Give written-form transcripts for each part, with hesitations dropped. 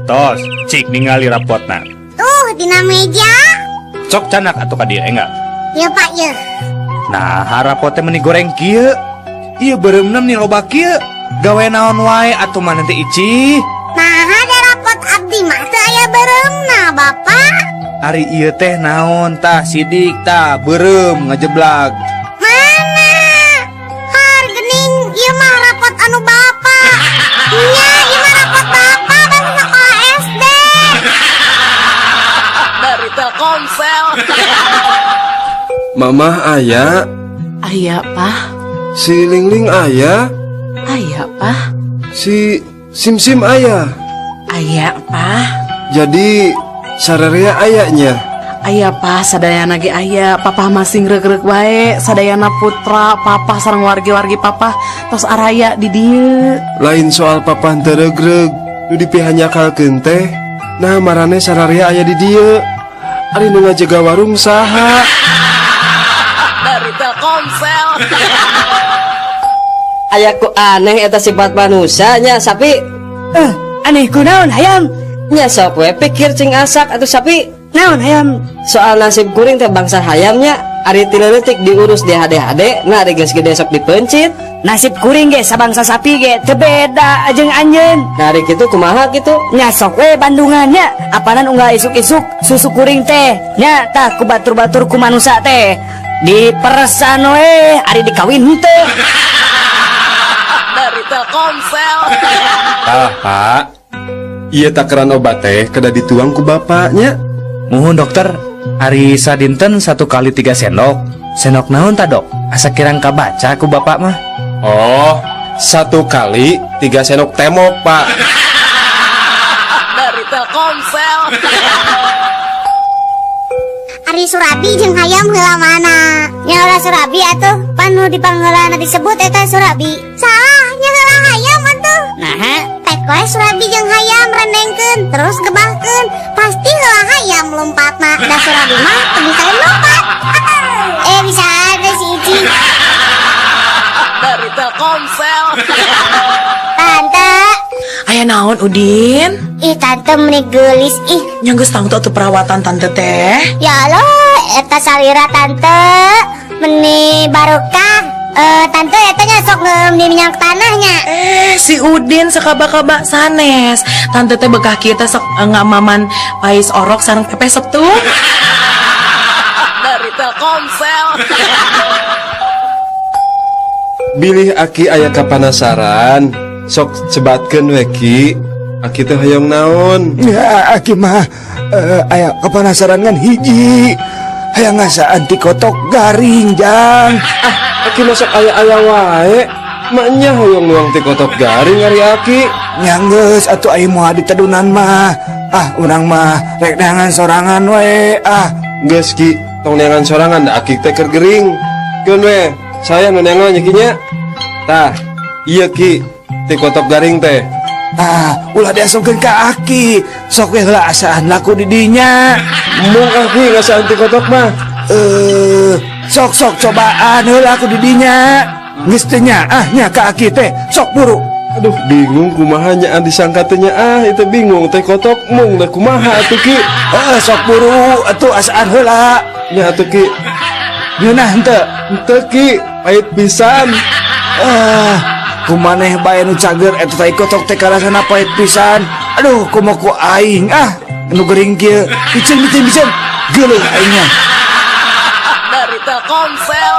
Tos, cik ningali rapotna. Tuh dina meja. Sok canak atuh ka dieu enggal. Ya Pak ya. Nah, rapot teh meni goreng kieu. Ieu beureumna meni loba kieu. Gawe naon wae atuh maneh teh Ici? Nah, ada rapot abdi mah teu aya beureumna, Bapak. Ari ieu teh naon tah sidik tah beureum ngajeblag. Mana? Har gening ieu mah rapot anu Bapak. Nya, ieu mah rapot Bapak bangsa sekolah SD. Dari Telkomsel. Mamah aya, Aya, Pak. Si Lingling aya, Aya, Pak. Si Sim Sim aya. Aya, Pak. Jadi sararea ayanya. Aya, Pak, sadayana ge aya. Papa masih reuk-reuk wae, sadayana putra, papa sareng wargi-wargi papa tos araya di dieu. Lain soal papa teu reug-reug, nu dipihanyakalkeun teh. Nah, marane sararea aya di dieu. Ari nu ngajaga warung saha? Dari Telkomsel. Aya ku aneh eta sifat manusianya sapi. Eh, aneh kunaon hayam? Nya sok we pikir cing asak atuh sapi. Naon hayam? Soal nasib kuring teh bangsa hayamnya ari ti leutik diurus di HD-HD, nah ari geus gede sok dipencit. Nasib kuring ge sabangsa sapi ge teu beda jeung anjeun. Nah, ari kitu kumaha kitu? Nya sok we bandungannya, apanan unggal isuk-isuk susu kuring teh nya tah ku batur-batur ku manusa teh diperesan we ari dikawin henteu. Dari Telkomsel. Tah, Pak. Ieu takaran obat teh kedah dituang ku bapaknya. Muhun dokter, ari sadinten 1 kali 3 sendok. Sendok naon ta dok? Asa kirang kabaca ku bapak mah. Oh, 1 kali 3 sendok temok, Pak. Dari Telkomsel. Ari Surabi jeung hayam heula mana? Nya heula Surabi atuh, pan nu dipangheulana disebut eta Surabi. Salah, nya heula hayam atuh. Naha? Pek we Surabi jeung hayam rendengkeun terus gebahkeun, pasti heula hayam lompatna. Da Surabi mah teu bisa lompat. Eh, bisa ada si Ici. Dari Telkomsel. Tante. Aya naon Udin? Ih, tante meni geulis ih. Nya geus tangtu atuh perawatan tante teh. Ya Allah, eta salira tante meni barokah. Tante eta nya sok ngeum di minyak tanahnya. Si Udin sakaba-kaba sanes. Tante teh bekah kieu teh sok ngamaman pais orok sareng pepes sok tuh. Dari Telkomsel. Bilih aki aya kapanasaran, sok sebatkeun we ki. Aki teh hoyong naon? Ya, aki mah aya kapanasaran ngan hiji. Hayang ngasaan ti kotok garing, Jang. Ah, aki mah sok aya-aya wae. Maknya hoyong nuang ti kotok garing ari aki. Nya geus atuh ai moal ditedunan mah. Ah, urang mah rek neangan sorangan we. Ah, geus ki, tong neangan sorangan da aki teh keur gering. Keun we, saya nu neangan nya ki nya. Tah, ieu ki ti kotok garing teh. Ah, ulah diasongkeun ka aki. Sok we heula asaan laku di dinya. Mung aki ngasaan ti kotok mah. Sok sok cobaan heula ku di dinya. Geus teu nyaah nya ka aki teh. Sok buru. Aduh, bingung kumaha nya disangka teh nya ah, itu bingung teh kotok mung da kumaha atuh ki. Heeh, sok buru atuh asaan heula. Nya atuh ki. Ngeunah henteu? Henteu ki, pahit pisan. Kumaneh bae nu cager eta tai kotok teh karasana pahit pisan. Aduh, kumaha ku aing ah, nu gering kieu. Piceun piceun piceun. Geuleuh aingnya. Dari Telkomsel.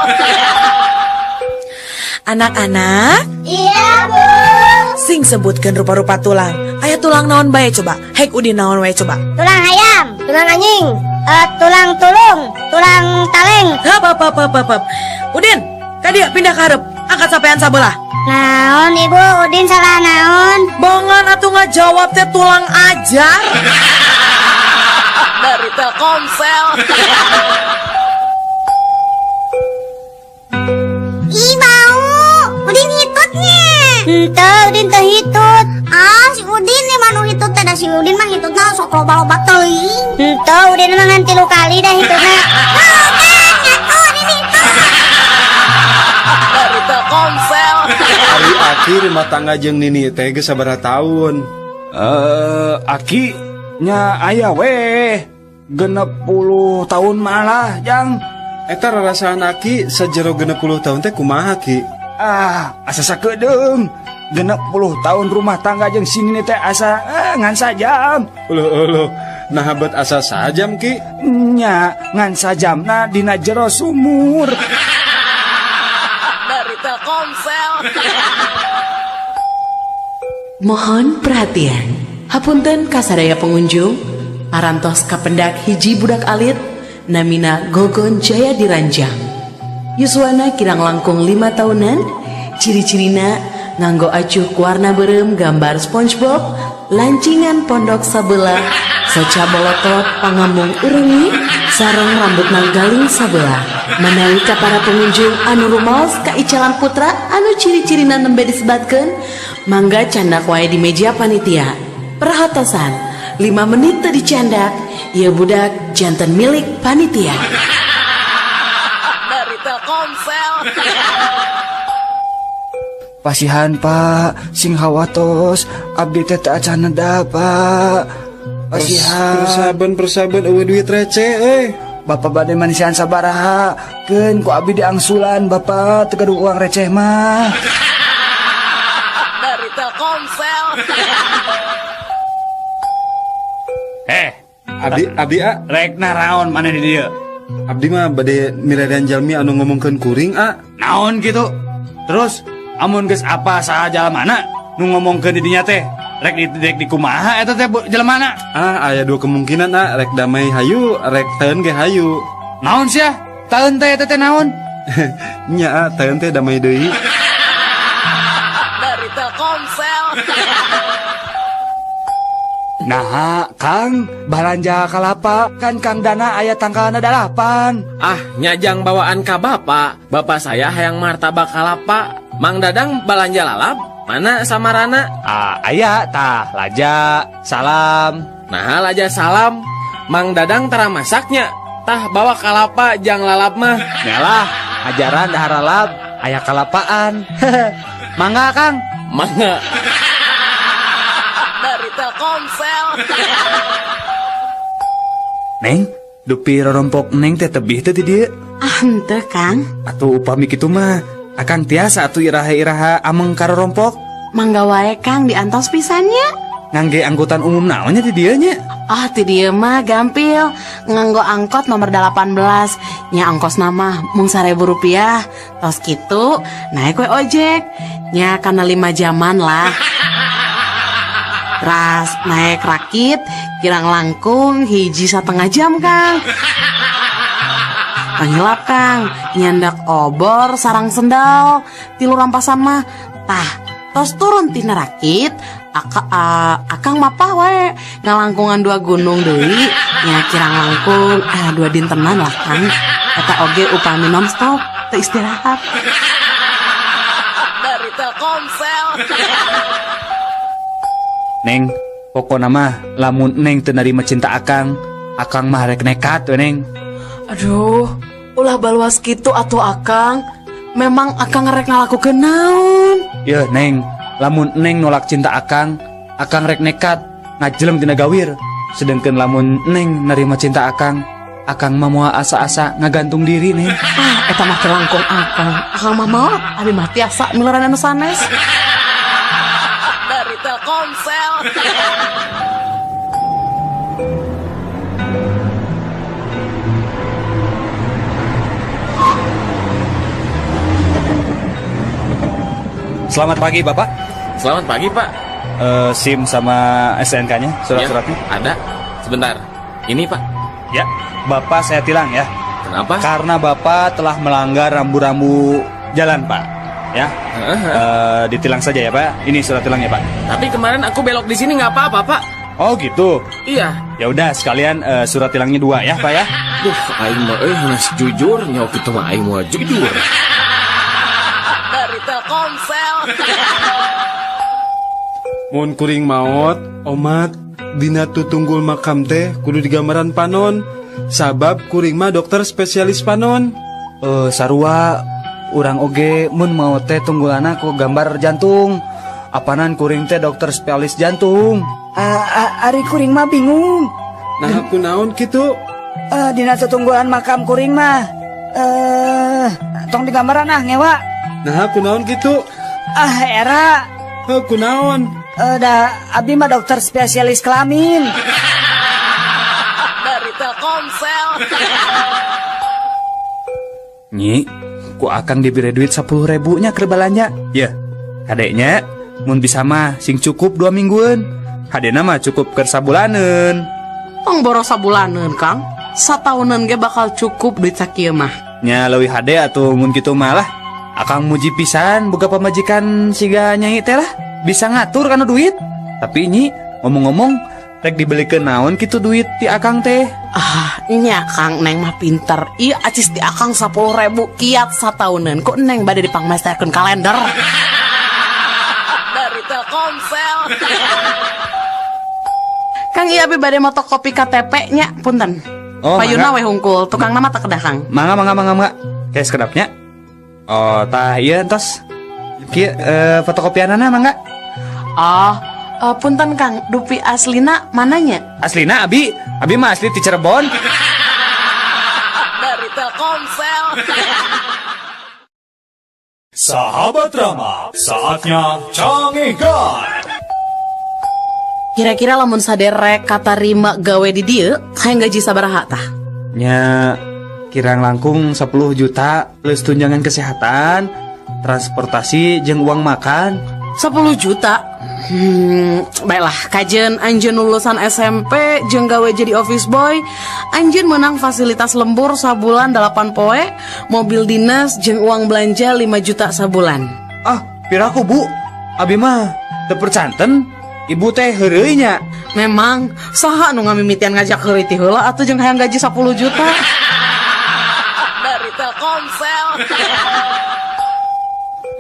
Anak-anak. Iya, Bu. Sing sebutkan rupa-rupa tulang. Aya tulang naon bae coba? Hek Udin naon wae coba? Tulang hayam, tulang anjing, tulang tulung, tulang taleng. Hap, hap, hap, hap, hap, hap. Udin, ka dieu pindah ka hareup. Angkat sampean sabelah. Naon ibu, Udin salah naon? Bongan atuh ngajawab teh tulang ajar. Dari Telkomsel. Ih, bau. Udin hitutnya. Henteu, Udin teu hitut. Ah, si Udin nih mah nu hitut teh, da si Udin mah hitutna sok loba-loba teuing. Henteu, Udin mah ngan 3 kali dah hitutna. Tuh kan, nyatu Udin hitut. Dari Telkomsel. Ari aki rumah tangga jeung Nini teh geus sabaraha taun. Aki nya aya weh 60 tahun malah jang. Eta rarasaan aki sajero 60 tahun teh kumaha ki? Ah, asa sakedeung. 60 tahun rumah tangga jeung si Nini teh asa ngan sajam. Uluh uluh, nah bet asa sajam ki? Nya ngan sajamna dina jero sumur. Dari Telkomsel. Mohon perhatian. Hapunten kasadaya pengunjung, parantos kapendak hiji budak alit namina Gogon Jaya Diranjang. Yuswana kirang langkung 5 tahunan, ciri-cirina nganggo acuh warna berem gambar SpongeBob, lancingan pondok sabelah, soca bolotot pangamung urengi, sareng rambut galing sabelah. Manawi ka para pengunjung anu rumaos ka icalan putra anu ciri-cirina nembe disebatkeun, mangga candak wae di meja panitia. Perhatosan, 5 menit teu dicandak, ieu budak janten milik panitia. Dari Telkomsel. Pasihan Pak, sing hawatos, abdi teh teu acan neda Pak. Pasihan. Persaban eueuh duit receh euy. Bapak bade manisian sabaraha, keun ku abdi diangsulan Bapak teu gaduh uang receh mah. Dari Telkomsel. Abdi a Rek naraon maneh di dieu? Abdi mah bade milarian jalmi anu ngomongkeun kuring a. Naon gitu? Terus amun geus apa saha jalmana nu ngomongkeun di dinya teh? Rek di kumaha eta teh jelmana? Ah, aya dua kemungkinan a, rek damai hayu, rek taeun ge hayu. Naon sia? Taeun teh eta teh naon? Nya a, taeun teh damai deui. Dari Telkomsel. Nah, Kang, balanja kalapa kan Kang Dana aya tangkalna 8. Ah, nyajang bawaan ka bapak. Bapak saya hayang martabak kalapa. Mang Dadang balanja lalap. Mana samarana? Ah, aya tah laja, salam. Nah, laja salam. Mang Dadang tara masaknya. Tah bawa kalapa jang lalap mah. Nyalah, ajaran dahar lalap, aya kalapaan. Mangga, Kang. Mangga. Dari Telkomsel. Neng, dupi rorompok neng teh tebih teh di dieu. Ah, henteu, Kang. Atuh upami kitu mah, akang tiasa atuh iraha-iraha ameng ka rorompok. Mangga wae Kang diantos pisannya. Ngangge angkutan umum naonnya di dieu nya? Ah, ti dieu mah gampil. Nganggo angkot nomor 18. Nya ongkos nama mung 1.000 rupiah. Tos kitu naik we ojek. Nya kana 5 jaman lah. Ras naik rakit kirang langkung 1,5 jam Kang. Pangilap Kang, nyandak obor sarang sendal, tilu rampasan mah. Tah, tos turun tina rakit, akang mapah wae ngalangkungan 2 gunung deui, nya kirang langkung 2 dintenan lah Kang. Eta oge upami nonstop teu istirahat. Dari Telkomsel. Neng, pokona mah lamun neng teu narima cinta akang, akang mah rek nekat we neng. Aduh, ulah baluas kitu atuh akang. Memang akang rek ngalakukeun naon? Yeuh neng, lamun neng nolak cinta akang, akang rek nekat ngajeleng tina gawir. Sedengkeun lamun neng narima cinta akang, akang mah moal asa-asa ngagantung diri neng. Ah, eta mah kelangkung akang. Akang mah maot, abi mah tiasa miluran anu sanes. Dari Telkomsel. Selamat pagi Bapak. Selamat pagi Pak. SIM sama SNK-nya, surat-suratnya? Ya, ada. Sebentar. Ini Pak. Ya, Bapak saya tilang ya. Kenapa? Karena Bapak telah melanggar rambu-rambu jalan Pak. Ya. Ditilang saja ya Pak. Ini surat tilangnya Pak. Tapi kemarin aku belok di sini nggak apa-apa Pak. Oh gitu. Iya. Ya udah sekalian surat tilangnya 2 ya Pak ya. Duh, aing mah geus jujur nyawa kitu mah aing mah jujur. Dari Telkomsel. Mun kuring maot, omat dina tutunggul makam teh kudu digambaran panon. Sabab kuring mah dokter spesialis panon. Sarua urang oge mun maot teh tunggulana ku gambar jantung. Apanan kuring teh dokter spesialis jantung. Ari kuring mah bingung. Nah, aku naon kitu? Dina tetunggulan makam kuring mah. Tong digambaran ah, ngewa. Nah, aku naon kitu? Ah, era. Heuh, kunaon? Da abdi mah dokter spesialis kelamin. Dari Telkomsel. Nyi, ku akang diberi duit 10 ribu nya keur balanja. Ya, kadeknya, mun bisa mah sing cukup 2 mingguan. Hadena mah cukup keur sabulaneun. Tong boros sabulaneun, Kang. Sataunan ge bakal cukup duit sakieu mah. Nya, leuwih hade atuh mun kitu malah. Akang muji pisan boga pamajikan siga Nyai teh lah. Bisa ngatur kana duit. Tapi Nyi, ngomong-ngomong, rek dibelikeun naon kitu duit ti akang teh? Ah, nya Kang, Neng mah pinter. Iya, acis di akang 10 ribu kiat sataunan. Kok Neng bade dipangmesterkeun kalender. Dari Telkomsel. Kang, iya, abi bade motokopi KTP nya, punten. Oh, Payuna mangga. we hungkul, tukang nama tak kedah, Kang. Mangga, mangga, mangga, mangga. Kayak sekedapnya. Oh, tah iya entos. Kieu fotokopianana, mangga. Oh, punten Kang, dupi aslina mananya? Aslina abi mah asli ti Cirebon. Dari Telkomsel. Sahabat Rama, saatnya Cangegan. Kira-kira lamun saderek katarima gawe di dieu, hayang gaji sabaraha tah? Nya, kirang langkung 10 juta plus tunjangan kesehatan, transportasi jeung uang makan. 10 juta. Baiklah, kajen anjeun lulusan SMP jeung gawe jadi office boy, anjeun menang fasilitas lembur sabulan 8 poe, mobil dinas jeung uang belanja 5 juta sabulan. Ah, piraku, Bu. Abi mah teu percanten. Ibu teh heureuy nya. Memang saha nu ngamimitian ngajak heureuy ti heula atuh jeung hayang gaji 10 juta. Dari Telkomsel.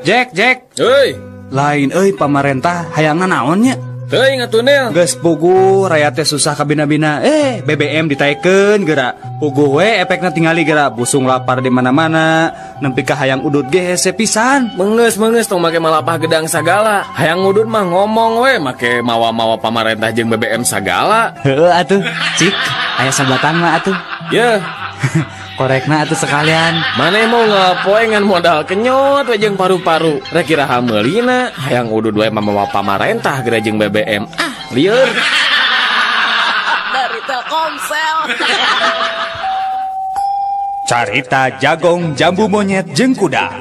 Jack, Jack. Hei, Lain euy, pamarentah hayangna naon nya? Teuing atuh, Nel. Geus puguh rakyat teh susah kabina-bina. Eh, BBM ditaekeun geura. Puguh we efekna tingali geura, busung lapar di mana-mana. Nempi ka hayang udud ge hese pisan. Menges, menges, tong make malapah gedang sagala. Hayang ngudud mah ngomong we, make mawa-mawa pamarentah jeung BBM sagala. Heeh atuh, cik, aya sabatang mah atuh. Yeuh, Korekna atuh sekalian. Maneh mau ngapoe ngan modal kenyot we jeung paru-paru. Rek iraha meulina, hayang udud we mamawa pamarentah geura jeung BBM. Ah, lieur. Dari Telkomsel. Carita jagong, jambu monyet jeung kuda.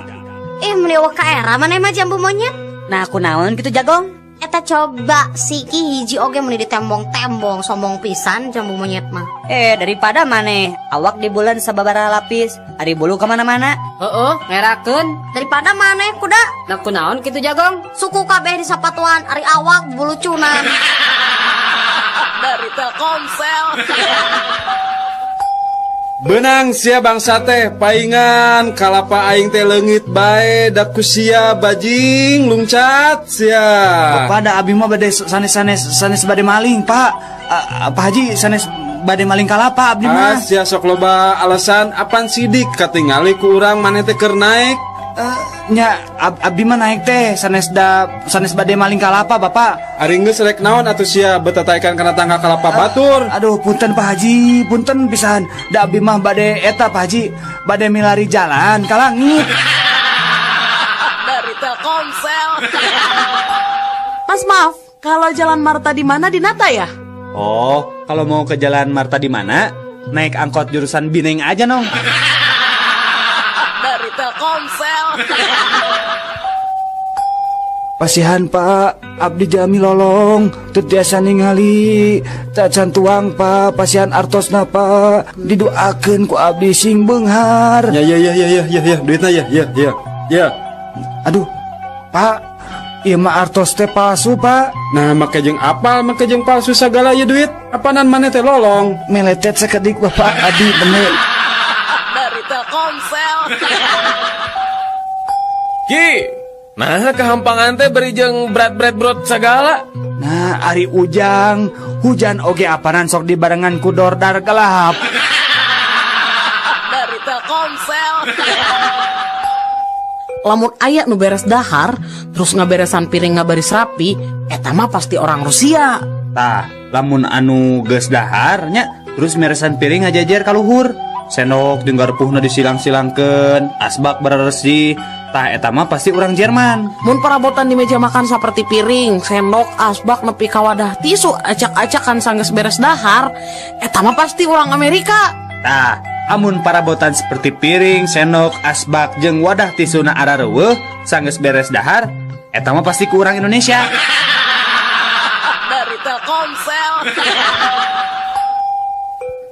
Ih, meni euweuh ka era maneh mah, jambu monyet. Nah, aku naon gitu, jagong? Eta coba si ki hiji oge meni ditembong-tembong, sombong pisan jambu monyet mah. Eh, daripada maneh awak di bulan sababaraha lapis, ari bulu kemana-mana. Heeh, ngerakeun. Daripada maneh, kuda. Nah, kunaon kitu, jagong? Suku kabeh di sapatuan, ari awak bulucunan. Dari Telkomsel. Benang sia bangsa teh paingan kalapa aing teh leungit bae da ku sia, bajing lungcat sia. Bapak, da abi mah bade sanes sanes sanes bade maling, Pak. Ah, Pak Haji, sanes bade maling kalapa abdi Ah, mah. sia sok loba alasan, apan sidik katingali ku urang maneh teh keur naik. Eh, nya abdi mah naik teh sanes da sanes bade maling kalapa, Bapak. Ari geus rek naon atuh sia betataikan kana tangga kalapa batur? Aduh, punten Pak Haji, punten pisan. Da abdi mah bade eta, Pak Haji, bade milari jalan ka langit. Dari Telkomsel. Mas, maaf, kalau Jalan Marta di mana di Nata ya? Oh, kalau mau ke Jalan Marta di mana? Naik angkot jurusan Bineng aja, Nong. Dari Telkomsel. Pasihan, Pak, abdi jalmi lolong, teu tiasa ningali, tacan tuang, Pak, pasihan artosna, Pak, didoakeun ku abdi sing beunghar. Ya ya ya ya ya ya ya, duitna ya ya ya. Ya. Aduh, Pak, ieu mah artos teh palsu, Pak. Nah, make jeung apal, make jeung palsu sagala ya duit. Apanan maneh teh lolong? Meletet sakedik, Bapak, abdi bener. Dari Telkomsel. Ki, nah kehampangan teh beri jeung berat-berat brot sagala. Nah, ari ujang, hujan oge apanan sok dibarengan ku dordar gelap. Dari Telkomsel. Lamun aya nu beres dahar, terus ngaberesan piring ngabaris rapi, eta mah pasti orang Rusia. Tah, lamun anu geus dahar nya terus meresan piring ngajajar ka luhur. Sendok jeung garpuhna disilang-silangkeun, asbak beresih. Tah eta mah pasti urang Jerman. Mun perabotan di meja makan seperti piring, sendok, asbak nepi ka wadah tisu acak-acakan sanggeus beres dahar, eta mah pasti urang Amerika. Tah, amun parabotan seperti piring, sendok, asbak jeung wadah tisuna arareuweuh sanggeus beres dahar, eta mah pasti ku urang Indonesia. Dari Telkomsel.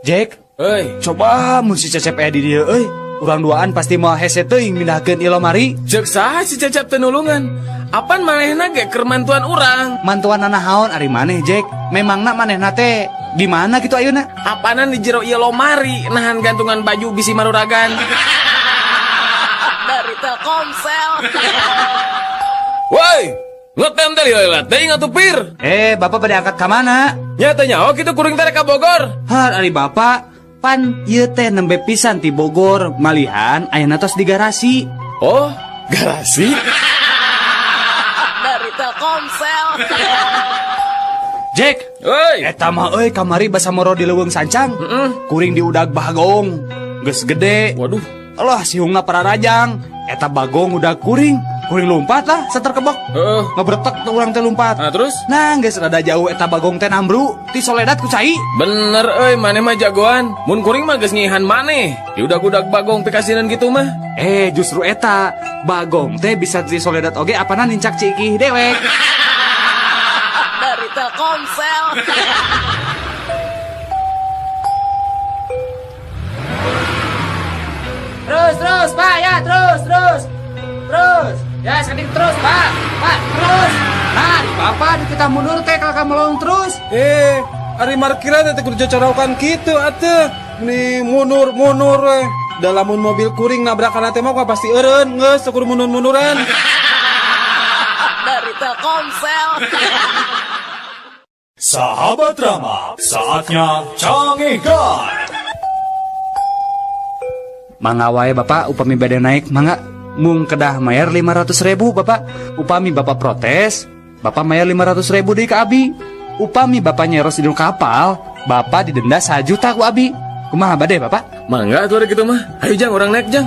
Jack, Euy, coba mun si Cecep aya di dieu euy. Urang duaan pasti moal hese teuing mindahkeun ieu lomari. Ceuk saha si Cecep teu nulungan? Apan manehna ge keur mantuan urang? Mantuan naon ari maneh, Jack? Memangna manehna teh di mana kitu ayeuna? Apanan di jero ieu lomari nahan gantungan baju bisi maruragan. Dari Telkomsel. Woi, ngetem teh lila teuing atuh pir. Eh, Bapak pada angkat ka mana? Nya teh nyaho kitu kuring teh ka Bogor. Har ari Bapak, pan ieu teh nembe pisan ti Bogor, malihan ayeuna tos di garasi. Oh, garasi? Dari Telkomsel. Jack, Woi, eta mah euy kamari basa moro di leuweung sancang. Kuring diudag bagong. Geus gede. Waduh, Alah sihungna pararajang. Eta bagong udah kuring. Kuring lompat lah saterkebok. Heeh. Ngebretek tuh urang teh lompat. Nah, terus? Nah, geus rada jauh eta bagong teh nambru ti soledat ku cai. Bener euy, maneh mah jagoan. Mun kuring mah geus ngihan maneh. Diudag-udag bagong pikasinan gitu mah. Eh, justru eta bagong teh bisa ti soledat oge apana nincak cikih dewek. Dari Telkomsel. Terus, terus, Pak, ya, terus, terus. Terus. Ya, sekedik terus, Pak. Pak, terus. Nah, di Bapak di kita mundur teh kalau kamu melong terus. Eh, ari markiran teh kudu cocorokan kitu atuh. Nih mundur-mundur we. Da lamun mobil kuring nabrakan teh mah pasti eureun geus teu kudu mundur-munduran. Dari Telkomsel. Sahabat Rama, saatnya Cangegan. Mangga wae Bapak upami bade naik mangga mung kedah mayar 500.000 Bapak. Upami Bapak protes, Bapak mayar 500.000 deui ka abi. Upami Bapak nyeros di kapal, Bapak didenda 1 juta ku abi. Kumaha bade Bapak? Mangga atuh ari kitu mah. Ayo Jang, urang naik Jang.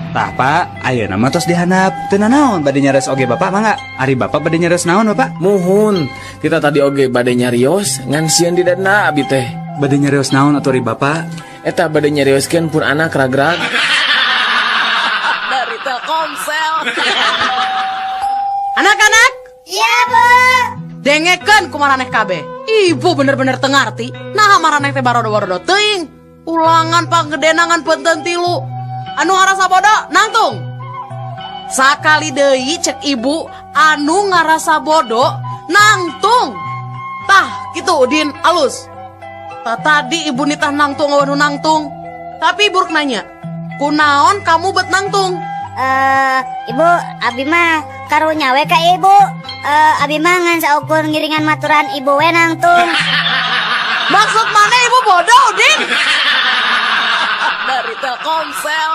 Tah Pak, ayeuna mah tos dihandap. Teu nanaon bade nyares oge Bapak mangga. Ari Bapak bade nyares naon Bapak? Muhun, kita tadi oge bade nyarios ngan sieun didenda abi teh. Bade nyarios naon atuh ari Bapak? Eta bade nyarioskeun pun anak ragrag. Dari Telkomsel. Anak-anak, Iya, Bu. dengekeun ku maraneh kabeh. Ibu bener-bener teu ngarti. Naha maraneh teh barodo-barodo teuing. Ulangan panggedena ngan peunteun tilu. Anu ngarasa bodoh nangtung. Sakali deui cek ibu anu ngarasa bodoh nangtung. Tah kitu Udin alus. Tah tadi ibu nitah nangtung anu nangtung. Tapi ibu rek nanya, kunaon kamu bet nangtung? Ibu, abi mah karunya we ka ibu. Abi mah ngan saukur ngiringan maturan ibu we nangtung. Maksud mana ibu bodoh, Udin? Dari Telkomsel.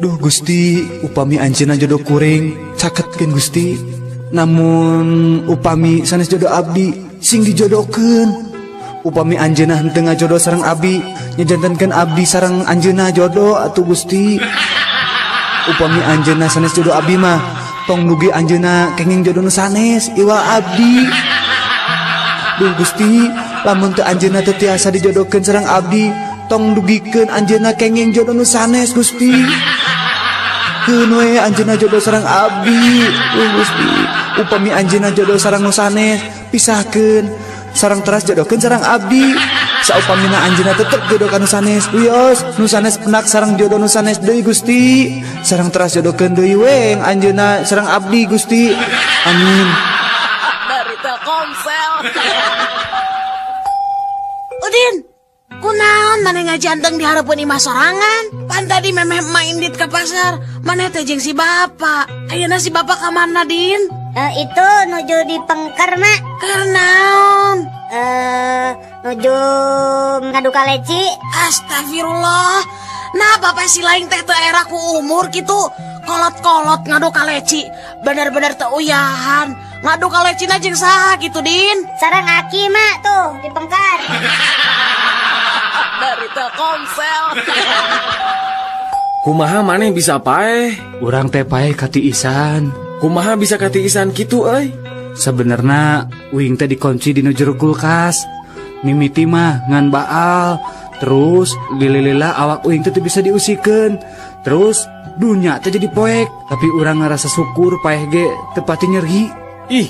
Duh Gusti, upami anjeunna jodoh kuring, caketkeun Gusti. Namun upami sanes jodoh abdi, sing dijodohkeun. Upami anjeunna henteu ngajodoh sareng abdi, nyajantenkeun abdi sareng anjeunna jodoh atuh Gusti. Upami anjeunna sanes jodoh abdi mah, tong dugi anjeunna kenging jodoh nu sanes iwal abdi. Duh Gusti, lamun teu anjeunna teu tiasa dijodohkeun sareng abdi, tong dugikeun anjeunna kenging jodoh nu sanes Gusti. Keun we anjeunna jodoh sareng abdi. Duh Gusti, upami anjeunna jodoh sareng nu sanes, pisahkeun sareng teras jodohkeun sareng abdi. Saupamina anjeunna tetep jodoh ka nu sanes, wios nu sanes penak sareng jodoh nu sanes deui Gusti. Sareng teras jodohkeun deui we anjeunna sareng abdi Gusti. Amin. Dari Telkomsel. Udin, kunaon maneh ngajanteng di hareupeun imah sorangan? Pan tadi memeh emak indit ke pasar, maneh teh jeung si bapak. Ayeuna si bapak ka mana, Din? Itu nuju di pengker, Mak. Keur naon? Nuju ngadu kaleci. Astagfirullah. Nah, bapak si lain teh teu era ku umur gitu. Kolot-kolot ngadu kaleci. Bener-bener teu uyahan. Ngadu kalecina jeung saha gitu, Din? Sareng aki mak tuh di pengkar. Dari Telkomsel. Kumaha maneh bisa paeh? Urang teh paeh katiisan. Kumaha bisa katiisan kitu euy? Sebenarnya uing teh dikunci di jero kulkas. Mimiti mah ngan baal. Terus lila-lila awak uing teh teu bisa diusikeun. Terus dunya teh jadi poek. Tapi urang ngerasa syukur paeh ge teu pati nyeri. Ih,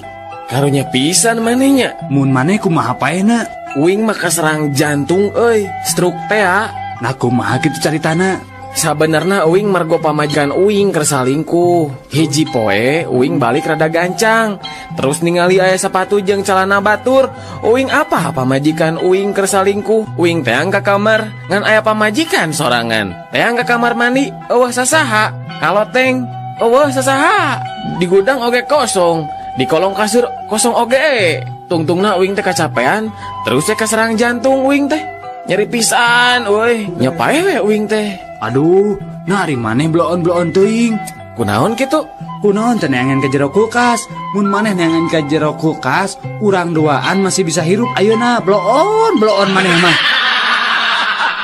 karunya pisan manehnya. Mun maneh kumaha paehna? Uing mah kaserang jantung euy, stroke teh ah. Nah, kumaha kitu caritana? Sabenerna uing margo pamajikan uing keur salingkuh. Hiji poe uing balik rada gancang. Terus ningali aya sepatu jeung celana batur. Uing apa pamajikan uing keur salingkuh. Uing teang ka kamar ngan aya pamajikan sorangan. Teang ka kamar mandi euweuh sasaha. Kaloteng euweuh sasaha. Di gudang oge kosong. Di kolong kasur kosong oge. Tungtungna uing teh kacapean, terus teh kaserang jantung uing teh. Nyeri pisan euy, nya paeh we uing teh. Aduh, nah ari maneh bloon-bloon teuing. Kunaon kitu? Kunaon teh neangan ke jero kulkas? Mun maneh neangan ke jero kulkas, urang duaan masih bisa hirup ayeuna. Bloon, bloon maneh mah.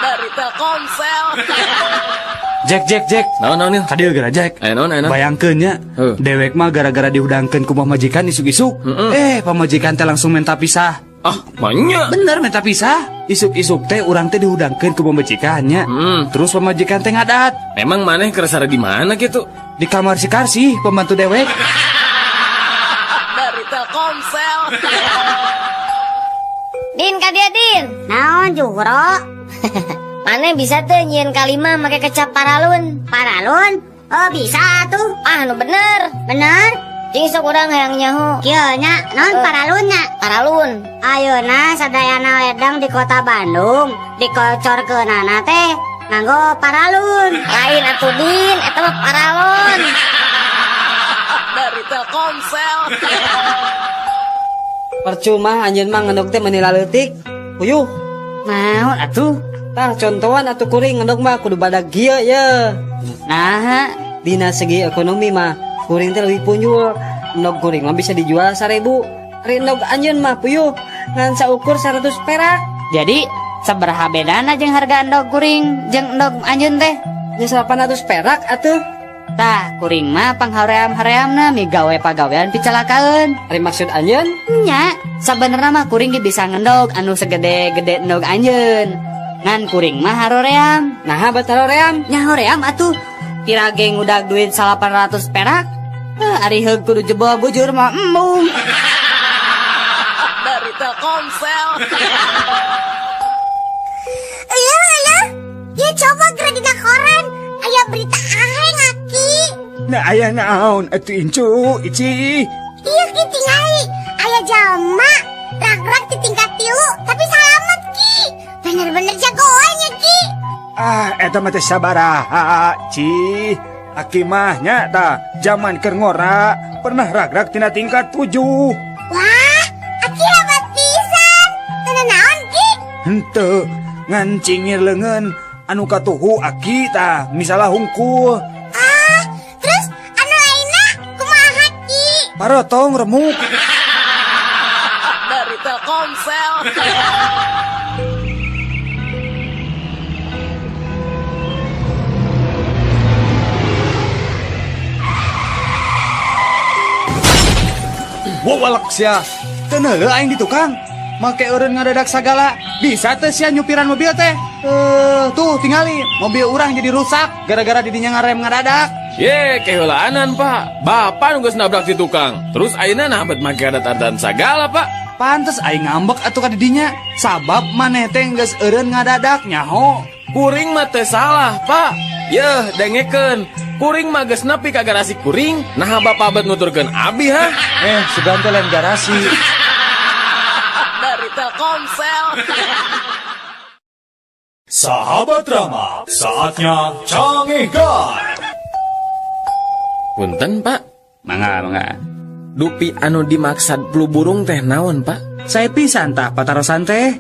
Dari Telkomsel. Jack, Jack, Jack. Naon naon Nil? Kadieu geura, Jack. Aya naon, aya naon? Bayangkeun nya, dewek mah gara-gara dihudangkeun ku pamajikan isuk-isuk. Eh, pamajikan teh langsung minta pisah. Ah, banyak. Bener minta pisah. Isuk-isuk teh urang teh dihudangkeun ku pamajikannya. Terus pamajikan teh ngadat. Memang maneh keur sare di mana kitu? Di kamar si Karsi, pembantu dewek. Dari Telkomsel. Din ka dieu, Din. Naon Juhro? Maneh bisa teu nyieun kalima make kecap paralun? Paralun? Oh bisa tuh. Ah, nu bener. Bener? Cing sok urang hayang nyaho. Kieu nya, naon paralunnya? Paralun. Ayeuna sadayana ledeng di kota Bandung dikocorkeunana teh nganggo paralun. Lain atuh Din, eta mah paralon. Dari Telkomsel. Percuma anjeun mah ngendog teh meuni laleutik. Puyuh. Naon atuh? Tah contohan atuh kuring ngendog mah kudu badag kieu ye. Nah, dina segi ekonomi mah kuring teh leuwih punjul. Endog kuring mah bisa dijual 1000. Ari endog anjeun mah puyuh ngan saukur 100 perak. Jadi sabaraha bedana jeung harga endog kuring jeung endog anjeun teh? Nya 800 perak atuh. Tah, kuring mah panghaream-hareamna migawe pagawean picalakaeun. Ari maksud anjeun? Nya, sabenerna mah kuring ge bisa ngendog anu segede-gede endog anjeun. Ngan kuring mah haroream. Naha bat haroream? Nya hoream atuh. Pira ge ngudag duit 800 perak. Ari heug kudu jebol bujur mah embung. Dari Telkomsel. Iya, iya. Ya coba geura dina koran. Aya berita aheng aki. Nah aya naon atuh incu ici. Iya ki tingali. Aya jalma ragrak di tingkat 3 tapi salamet ki. Bener-bener jagoannya ki. Ah, eta mah teh sabaraha, Ci. Aki mah nya tah zaman keur ngora pernah ragrak tina tingkat 7. Wah, aki hebat pisan. Teu naon ki? Henteu, ngan cingir leungeun anu katuhu aki tah misalah hungkul. Ah, terus anu lainna kumaha ki? Parotong remuk. Dari Telkomsel. Wawalak sia. Teu neuleuh aing di tukang. Make eureun ngadadak sagala. Bisa teh sia nyupiran mobil teh. Tuh tingali mobil urang jadi rusak gara-gara didinya ngarem ngadadak. Ye, keheulaanan, Pak. Bapak nu geus nabrak di tukang. Terus ayeuna nah bet make adat-adatan sagala, Pak. Pantes aing ngambek atuh ka didinya. Sabab maneh teh geus eureun ngadadak nyaho. Kuring mah teh salah, Pak. Yeuh, dengekeun. Kuring mah geus nepi ka garasi kuring, naha bapak bet nuturkeun abi ha? Sugan teh lain garasi. Dari Telkomsel. Sahabat Rama, saatnya Cangegan. Punten, Pak. Mangga, mangga. Dupi anu dimaksad flu burung teh naon, Pak? Sae pisan tah patarosan teh.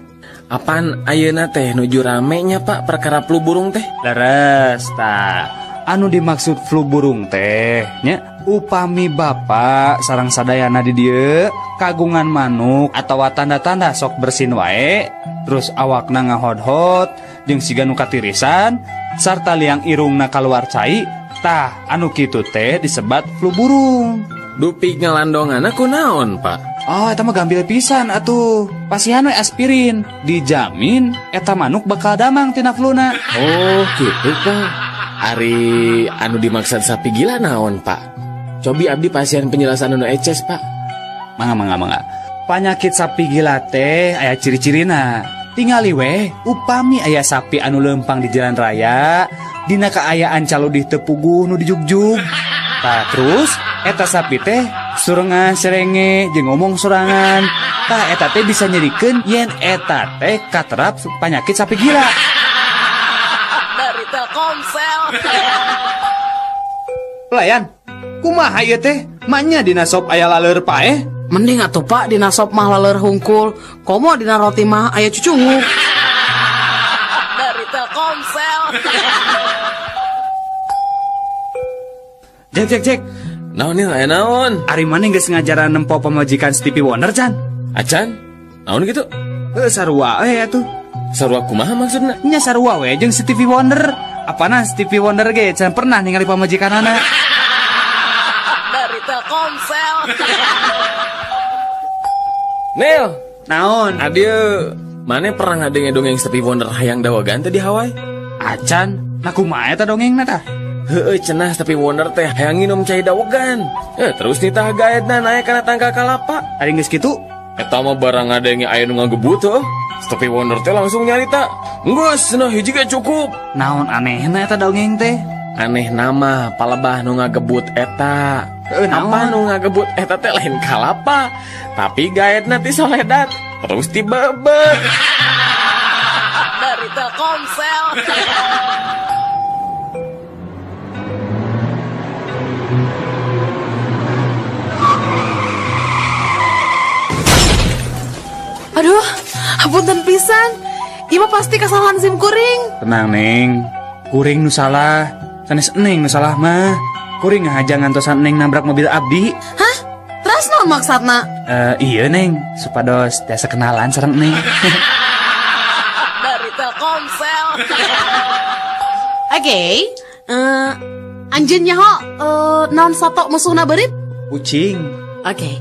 Apan ayeuna teh nuju rame nya, Pak, perkara flu burung teh? Leres tah. Anu dimaksud flu burung teh nya, upami bapak sareng sadayana di dieu kagungan manuk atawa tanda-tanda sok bersin wae, terus awakna ngahodhot jeung siga nu katirisan sarta liang irungna kaluar cai, tah anu kitu teh disebat flu burung. Dupi ngalandonganna kunaon, Pak? Oh, eta mah gampil pisan atuh. Pasihan we aspirin, dijamin eta manuk bakal damang tina fluna. Oh, gitu, Pak. Ari anu dimaksud sapi gila naon, Pak? Cobi abdi pasien penjelasan anu eces, Pak. Mangga, mangga, mangga. Panyakit sapi gila teh aya ciri-cirina. Tingali weh, upami aya sapi anu lempang di jalan raya, dina kaayaan caludih teu puguh nu dijugjug. Tah terus eta sapi teh surengan serenge jeung ngomong sorangan. Tah eta teh bisa nyerikeun yen eta teh katerap panyakit sapi gila. Dari Telkomsel. Pelayan, kumaha ieu teh? Manya dina sop aya laleur paeh? Mending atuh, Pak, dina sop mah laleur hungkul. Komo dina roti mah aya cucunguk. Dari Telkomsel. Jek, jek, jek. Naon nih, aya naon? Ari maneh geus ngajaran nempo pamajikan Stevie Wonder can? Acan? Naon gitu? Heuh, sarua we atuh. Sarua kumaha maksudna? Nya sarua we jeung Stevie Wonder. Apana Stevie Wonder ge can pernah ningali pamajikanana. Dari Telkomsel. Nel, naon? Adieu. Mane pernah ngadenge dongeng Stevie Wonder hayang dawagan teh di Hawaii? Acan, nah kumaha eta dongengna tah? Heueuh, cenah Stevie Wonder teh hayang nginum cai dawegan. Terus nitah gaetna naik kana tangkal kalapa. Ari geus kitu? Eta mah barang ngadenge aya nu ngagebut heuh. Stevie Wonder teh langsung nyarita, "Geus, cenah hiji ge cukup." Naon anehna eta dongeng teh? Aneh nama palebah nu ngagebut eta. Naon? Apa nu ngagebut eta teh lain kalapa, tapi gaetna ti soledat terus tibebet. Dari Telkomsel. Aduh, hapunten pisan. Ieu mah pasti kesalahan sim kuring. Tenang, Neng. Kuring nu salah. Sanes Neng nu salah mah. Kuring ngahaja ngantosan Neng nabrak mobil abdi. Hah? Terus naon maksudna? Iya, Neng. Supados tiasa kenalan sareng Neng. Dari Telkomsel. Oke. Anjeun nyaho naon sato musuhna beurit? Ucing. Oke.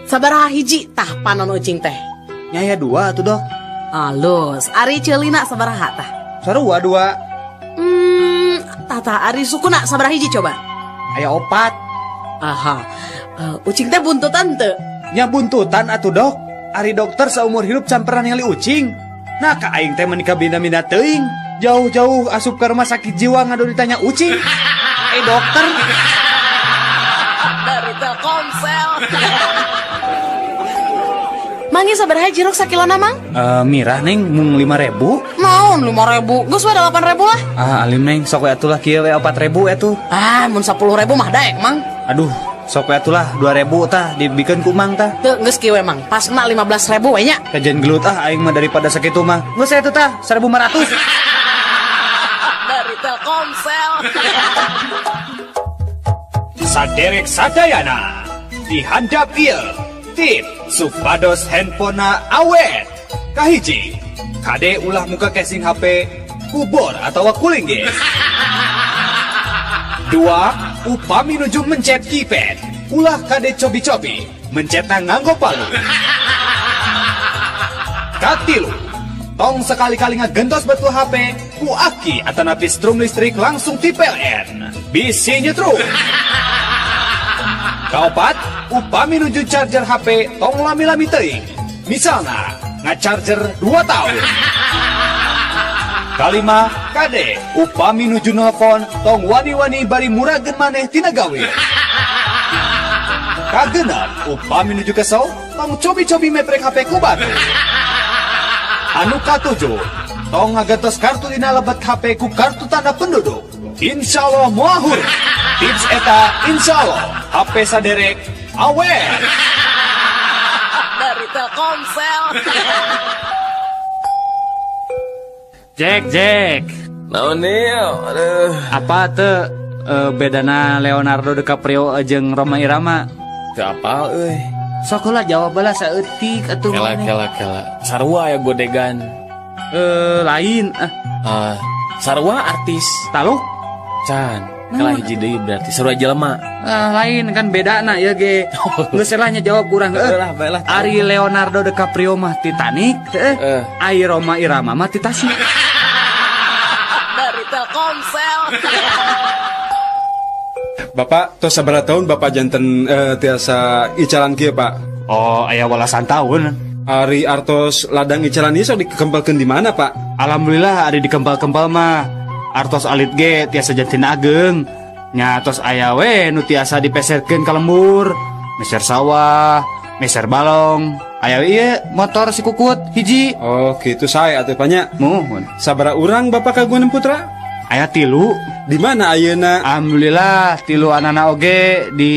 Sabaraha hiji tah panon ucing teh? Nyaya 2 atuh, Dok. Alus, ari ceulina sabaraha tah? Sarua 2. Tah ari sukuna sabaraha hiji coba? Aya 4. Aha. Ucing teh buntutan teu? Nya buntutan atuh, Dok. Ari dokter saumur hidup can pernah ningali ucing. Nah, ka aing teh meuni kabina-bina teuing. Jauh-jauh asup ke rumah sakit jiwa ngadu ditanya ucing. Dokter. Dari Telkomsel. Mangi sabaraha jeruk sakilona, Mang? Mirah, Neng, mung 5.000. Naon 5.000? Geus we 8.000 lah. Ah, alim Neng, sok we atuh lah kieu we 4.000 atuh. Ah, mun 10.000 mah daek, Mang. Aduh, sok we atuh lah 2.000 tah dibikeun ku Mang tah. Teu geus kieu we, Mang. Pasna 15.000 we nya. Kajian gelut ah aing mah daripada sakitu mah. Geus atuh tah 1.500. Dari Telkomsel. Saderek sadayana dihandap ieu. Tip supados handphonena awet. Kahiji, kade ulah muka casing HP kubor atawa kuling ge. 2, upami nuju mencet keypad, ulah kade cobi-cobi, mencetna nganggo palu. Katilu, tong sekali-kali ngagentos betul HP ku aki atanapi strum listrik langsung ti PLN. Bisi nyetrum. Kaopat, upami nuju charger HP tong lami-lami teuing. Misalna, ngacharger 2 tahun. Kalima, kade, upami nuju nelpon tong wani-wani bari murageun maneh tina gawe. Kagenep, upami nuju kesel tong cobi-cobi meprek HP ku batu. Anu katujuh, tong ngagentos kartu dina lebet HP ku kartu tanda penduduk. Insya Allah moal huruf. Tips eta insya Allah HP saderek awet. Dari Telkomsel. Telkomsel. Jack, Jack. Naon nih? Aduh. Apa tuh bedana Leonardo DiCaprio jeung Rhoma Irama? Teu apal euy. Sok lah jawab lah saeutik atuh. Kela kela kela. Sarua ya godegan. Lain ah. Ah, sarua artis. Taluk? Can. Kela hiji deui berarti sarua jelema. Ah, lain kan bedana ya ge. Geus lah nya jawab kurang heuh. Lah, bae lah. Ari Leonardo DiCaprio mah Titanic teh. Ari Rhoma Irama mah ti Tasik. Dari Telkomsel. Bapak tos sabaraha tahun Bapak janten tiasa icalan kieu, Pak? Oh, aya welasan tahun. Ari artos ladang icalan ieu sok dikempelkeun di mana, Pak? Alhamdulillah ari dikempel-kempel mah artos alit ge tiasa janten ageng. Nya tos aya we nu tiasa dipeserkeun ka lembur, meser sawah, meser balong. Aya we ieu motor si Kukut hiji. Oh, kitu sae atuh Pak nya. Muhun. Sabaraha urang Bapak kagungan putra? Aya 3. Di mana ayeuna? Alhamdulillah 3 anana oge di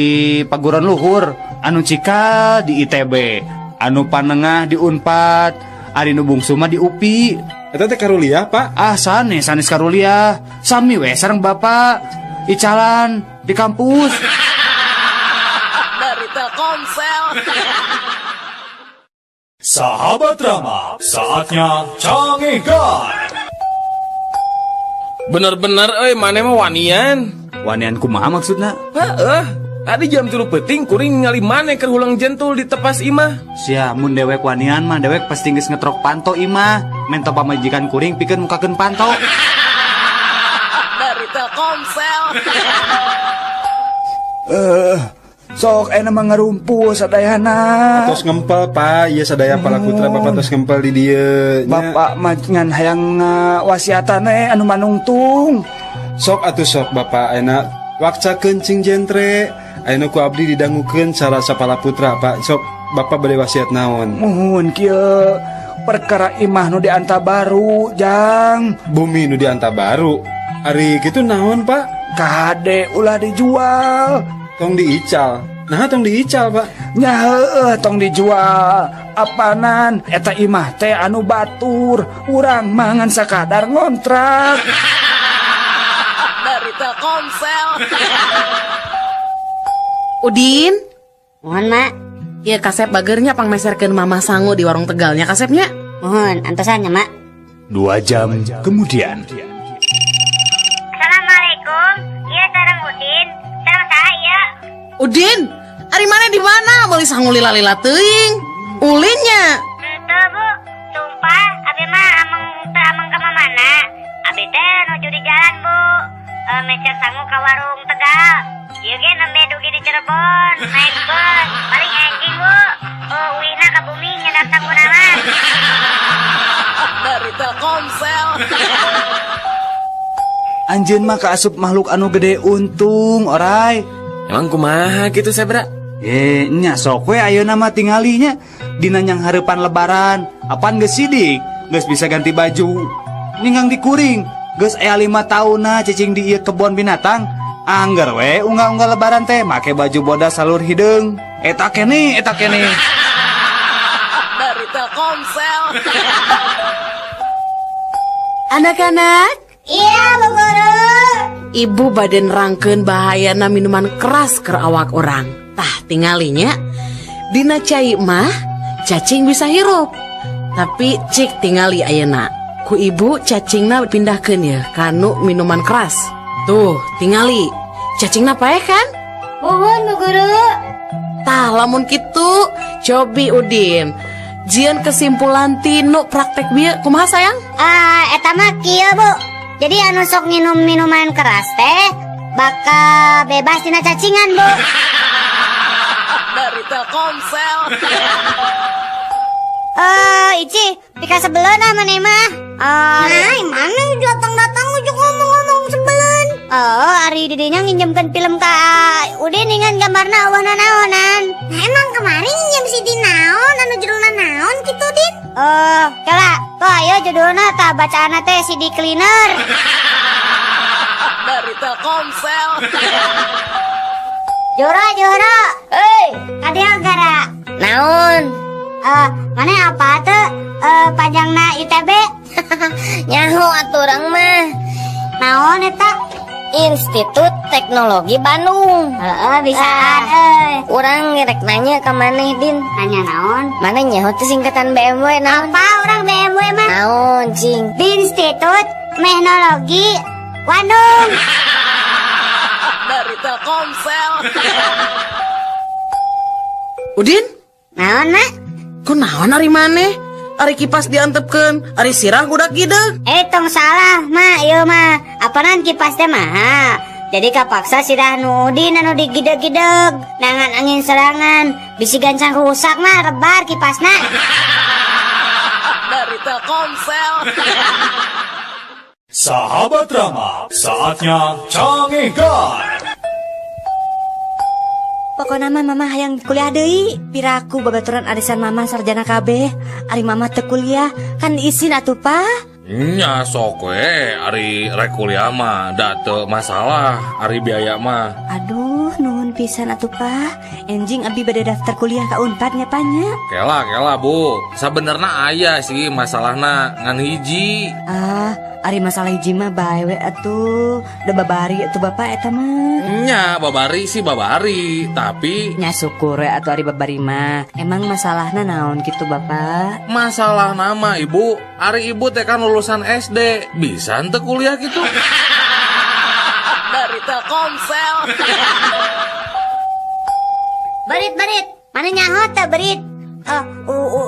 paguron luhur, anu cikal di ITB, anu panengah di Unpad, ari nu bungsu mah di UPI. Eta teh karuliah, Pak? Ah, sanes, sanes karuliah. Sami we sareng Bapak icalan di kampus. Dari Telkomsel. Sahabat Rama, saatnya Cangegan. Bener-bener euy maneh mah wanian. Wanian kumaha maksudna? Heeh. Tadi jam 3 peuting kuring ningali maneh keur hulang jentul di tepas imah. Sia mun dewek wanian mah dewek pasti geus ngetrok panto imah. Mento pamajikan kuring pikeun mukakeun panto. Dari Telkomsel. Sok enak mah ngarumpul sadayana. Tos ngempel, Pak. Ieu sadaya pala putra Bapak tos ngempel di dieu. Nya. Bapak mah ngan hayang wasiatan anu manungtung. Sok atuh sok Bapak enak wakcakeun cing jentre. Ayeuna ku abdi didangukeun cara sapala putra, Pak. Sok Bapak bade wasiat naon? Muhun kieu perkara imah nu dianta baru, Jang. Bumi nu dianta baru. Ari kitu naon, Pak? Kade ulah dijual. Tong diical. Nah, tong diical, Pak. Nya heueuh tong dijual. Apanan eta imah teh anu batur, urang mah ngan sakadar ngontrak. Dari Telkomsel. Udin? Mohon, Mak. Iya kasep bagernya pangmeserkeun Mama sangu di warung Tegalnya kasepnya. Mohon, antosan ya, Mak. 2 jam kemudian. Assalamualaikum. Iya sareng Udin. Sareng saya. Udin, ari mana di mana? Meuli sangu lila-lila teuing. Ulinnya. Henteu, Bu. Sumpah, abi mah ameng teu ameng ka mana. Abi teh nuju di jalan, Bu. Meser sangu ka warung Tegal. Ieu ge nembe dugi di Cirebon, naik bus, paling enjing, Bu. Oh, uihna ka bumi nyedak sanguna mah. Dari Telkomsel. Anjeun mah kaasup makhluk anu gede untung, orai. Emang kumaha gitu Sebra? Nya sok we ayeuna mah tingalinya dina nyang hareupan lebaran. Apan geus sidik, geus bisa ganti baju. Ninggang dikuring, geus aya 5 taunna cicing di ieu kebon binatang. Angger we unggal-unggal lebaran teh make baju bodas salur hideung. Eta keneh, eta keneh. Dari Telkomsel. Anak-anak. Iya, Bu Guru. Ibu bade nerangkeun bahayana minuman keras keur awak urang. Tah tingalinya dina cai mah cacing bisa hirup. Tapi cik tingali ayeuna. Ku ibu cacingna pindahkeun ya kanu minuman keras. Tuh, tingali. Cacingna paeh kan? Muhun, Bu Guru. Tah lamun kitu cobi Udin. Jieun kesimpulan tinu praktek bieu kumaha sayang? Eta mah kieu, Bu. Jadi anu sok nginum minuman keras teh bakal bebas tina cacingan, Bu. Dari Telkomsel. Ici, pika sebeleun ah maneh mah. Nah, mana datang-datang ujuk ngomong-ngomong sebeleun. Oh, ari didinya nginjemkeun film ka Udin ingan gambarna eueuh nanaonan. Nah, emang kemarin nginjem si Din naon anu judulna naon kitu, Din? Oh, kela. Tuh ayo judulna tah bacaanna teh CD Cleaner. Dari Telkomsel. Joro, Joro. Hei, Kadeo gara. Naon? Eh, maneh apal teu panjangna ITB? Nyaho atuh urang mah. Naon eta? Institut Teknologi Bandung. Heeh, bisaan euy. Urang rek nanya ka maneh, Din. Nanya naon? Maneh nyaho teu singkatan BMW naon? Apal urang BMW mah? Naon, cing? Institut Teknologi Bandung. Dari Telkomsel. Udin? Naon, Mak? Kunaon ari maneh? Ari kipas diantepkeun, ari sirah gudak gideg. Eh, tong salah, Mak, ieu mah. Apanan kipas teh mahal. Jadi kapaksa sirah nu Udin anu digideg-gideg. Neangan angin sorangan. Bisi gancang rusak mah rebar kipasna. Dari Telkomsel. Sahabat Rama, saatnya Cangegan. Pokokna mah Mama hayang kuliah deui. Piraku babaturan arisan Mama sarjana kabeh. Ari Mama teu kuliah, kan isin atuh, Pa. Nya sok we, ari rek kuliah mah da teu masalah, ari biaya mah. Aduh, nuhun pisan atuh, Pa. Enjing abi bade daftar kuliah ka Unpad nya, Pa, nya. Kela kela, Bu. Sabenerna aya sih masalahna ngan hiji. Ah, ari masalah hiji mah bae we atuh. Da babari atuh Bapak eta mah. Nya babari sih babari, tapi Nya syukur we atuh ari babari mah. Emang masalahna naon gitu, Bapak? Masalahna mah, Ibu, ari Ibu teh kan lulusan SD, bisa henteu kuliah gitu? Dari Telkomsel. Berit, berit. Maneh nyaho teu berit? Eh,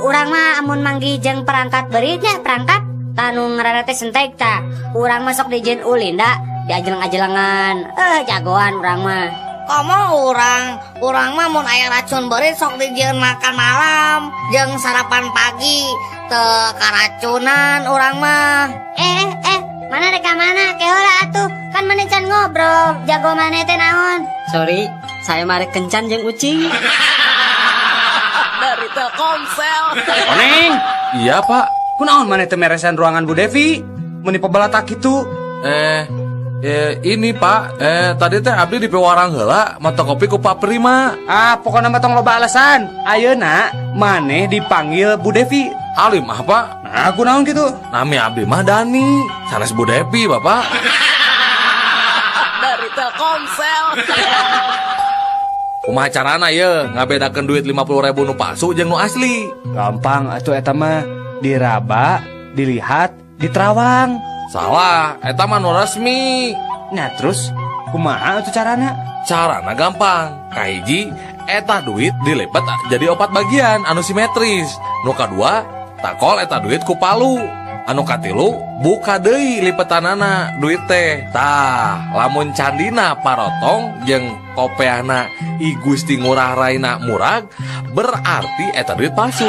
urang mah amun manggih jeung perangkat beritnya, perangkat tanu ngaranna teh sentek ta. Urang mah sok dijieun ulin da, diajeleng-ajelengan. Eh, jagoan urang mah. Komo urang, urang mah mun aya racun beurit sok dijieun makan malam jeung sarapan pagi, teu karacunan urang mah. Eh, eh, maneh rek ka mana? Ke heula atuh. Kan maneh can ngobrol. Jago maneh teh naon? Sorry, saya mah rek kencan jeung ucing. Dari Telkomsel. Oneng, Iya, Pak. Kunaon maneh teu meresan ruangan Bu Devi? Meni pebalatak kitu. Eh, ini Pak, tadi teh abdi dipiwarang heula mawa kopi ku Pak Prima. Ah, pokoknya mah tong loba alasan. Ayeuna maneh dipanggil Bu Devi. Alim ah, Pak. Nah, kunaon gitu? Nami abdi mah Dani, sanes Bu Devi, Bapak. Dari Telkomsel. Kumaha carana ye ngabedakeun duit 50 ribu nu palsu jeung nu asli? Gampang atuh eta mah. Diraba, dilihat, diterawang. Salah, eta mah nu resmi. Nah, terus kumaha atuh carana? Carana gampang. Kahiji, eta duit dilipat jadi opat bagian anu simetris. Nu kadua, takol eta duit ku palu. Anu katilu, buka deui lipetanana duit teh. Tah, lamun candina parotong jeung kopeahna I Gusti Ngurah Raina murag, berarti eta duit palsu.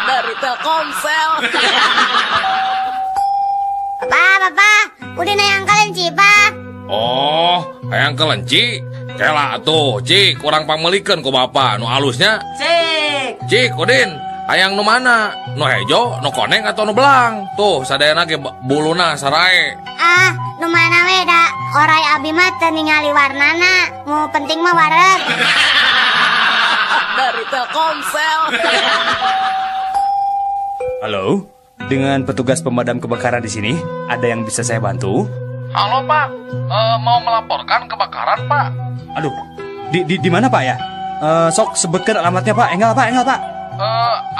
Dari Telkomsel. Bapak, bapak, Udin hayang kelenci, Pak. Oh, hayang kelenci? Kela atuh, Cik, ku urang pangmeulikeun ku bapak nu alusnya. Cik. Cik, Udin, hayang nu mana? Nu hejo, nu koneng atau nu belang? Tuh, sadayana ge buluna sarae. Ah, nu mana we da oray abi mah teu ningali warnana. Nu penting mah wareg. Dari Telkomsel. Halo, dengan petugas pemadam kebakaran di sini, ada yang bisa saya bantu? Halo, Pak, mau melaporkan kebakaran, Pak. Aduh, di mana, Pak ya? Sok sebutkan alamatnya, Pak. Enggal, Pak, enggal, Pak.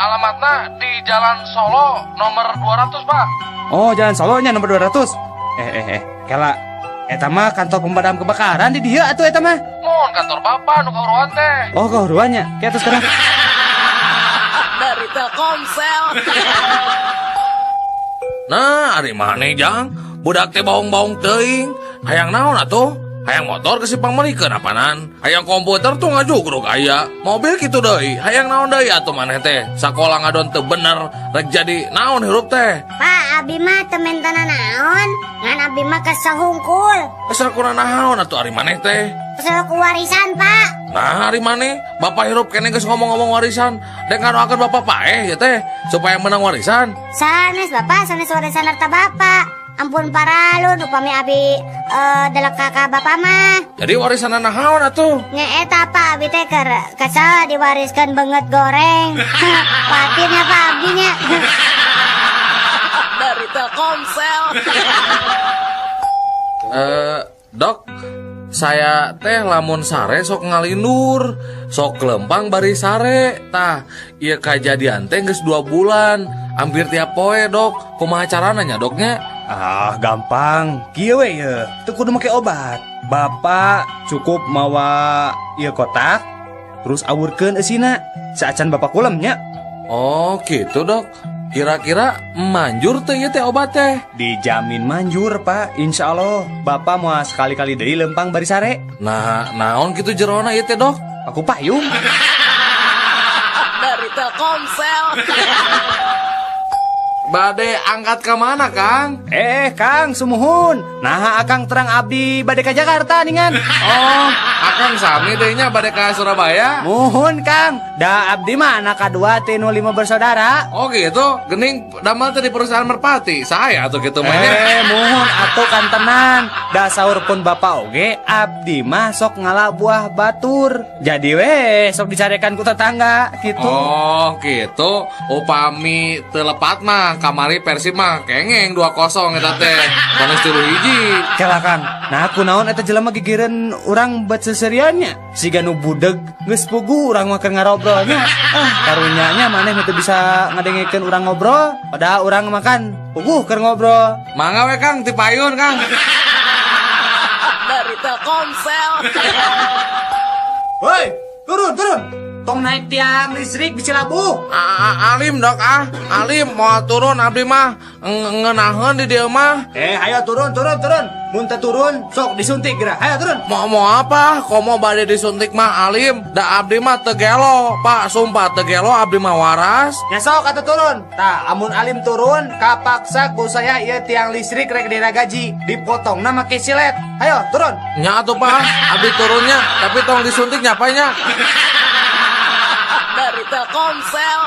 Alamatnya di Jalan Solo nomor 200, Pak. Oh, Jalan Solonya nomor 200. Eh, eh, eh, kela eta mah kantor pemadam kebakaran di dieu atuh eta mah. Mohon kantor Bapak nu kahuruan teh. Oh, kahuruannya. Kayak terus sekarang. Dari Telkomsel. Nah, ari maneh jang? Budak teh baong-baong teuing. Hayang naon atuh? Hayang motor ke si pangmeulikeun apanan? Hayang komputer tuh ngajugruk aya. Mobil kitu deui. Hayang naon deui atuh maneh teh? Sakola ngadon teu bener, rek jadi naon hirup teh? Pak, abi mah teu menta naon, ngan abi mah kesel hungkul. Kesel kuna naon atuh ari maneh teh? Kesel ku warisan, Pak. Nah, ari maneh, bapak hirup keneh geus ngomong-ngomong warisan. Dek ngadoakeun bapak paeh ya teh supaya menang warisan. Sanes, Bapak, sanes warisan harta Bapak. Ampun paralun upami abi delek ka bapak mah. Jadi warisan naon atuh? Nya eta Pak, abi teh keur kesel diwariskeun beungeut goreng. Patirnya Pak abdi nya. Dari Telkomsel. Dok, saya teh lamun sare sok ngalindur, sok lempang bari sare. Tah, ieu kajadian teh geus 2 bulan, hampir tiap poe, Dok. Kumaha carana nya, Doknya? Ah, gampang. Kieu we ye, teu kudu make obat. Bapak cukup mawa ieu kotak, terus awurkeun eusina. Saacan bapak kulem nya. Oh, gitu, Dok. Kira-kira manjur teh ieu teh obat teh? Dijamin manjur, Pak. Insya Allah bapak mau sekali-kali deui lempang bari sare. Nah, naon kitu jerona ieu teh, Dok? Aku payung. Dari Telkomsel. Bade angkat ke mana, Kang? Kang, sumuhun. Nah, Akang terang abdi bade ka Jakarta ningan. Oh, Akang sami deui nya bade ka Surabaya? Muhun, Kang. Da abdi mah anak kadua ti nu 5 bersaudara. Oh gitu, gening damel teh di perusahaan Merpati. Saya atuh kitu mah nya. Muhun atuh kantenan. Da saur pun bapak oge abdi mah sok ngala buah batur. Jadi we sok dicarekan ku tetangga gitu. Oh, gitu. Upami teu lepat mah kamari Persib mah kengeng 2-0 eta teh. Bonus 3-1. Kela Kang. Nah, kunaon eta jelema gigireun urang bet seseriannya. Siga nu budeg geus puguh urang mah keur ngarobrolnya. Ah, karunyanya maneh teu bisa ngadengekeun urang ngobrol, padahal urang makan puguh keur ngobrol. Mangga we Kang, ti payun Kang. Dari Telkomsel. Woi, turun, turun. Tong naik tiang listrik bisa labuh. Alim Dok ah, alim mau turun abdi mah ngeunaheun di dieu mah. Ayo turun, turun, turun. Mun teu turun sok disuntik geura. Ayo turun. Mau apa? Komo bade disuntik mah alim. Da abdi mah teu gelo, Pak, sumpah teu gelo abdi mah waras. Nya sok atuh turun. Tah, amun alim turun kapaksa ku saya ieu tiang listrik rek diragaji, dipotongna make silet. Ayo turun. Nya atuh Pak, abdi turunnya, tapi tong disuntik nya Pak nya. Dari Telkomsel.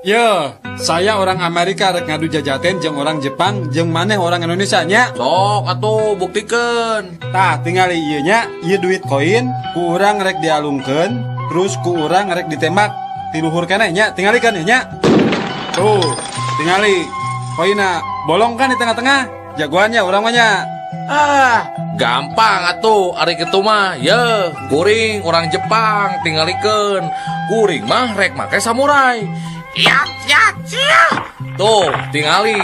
Yo, saya orang Amerika rek ngadu jajaten jeung orang Jepang jeung maneh orang Indonesia nya. Sok atuh buktikeun. Tah, tingali ieu nya, ieu duit koin ku urang rek dialungkeun, terus ku urang rek ditembak ti luhur keneh nya, tingalikeun ieu nya. Tuh, tingali koinna bolong kan di tengah-tengah. Jagoannya urang mah nya. Ah, gampang atuh ari kitu mah. Ye, kuring orang Jepang tingalikeun. Kuring mah rek make samurai. Ya, ya, ya. Tuh, tingali.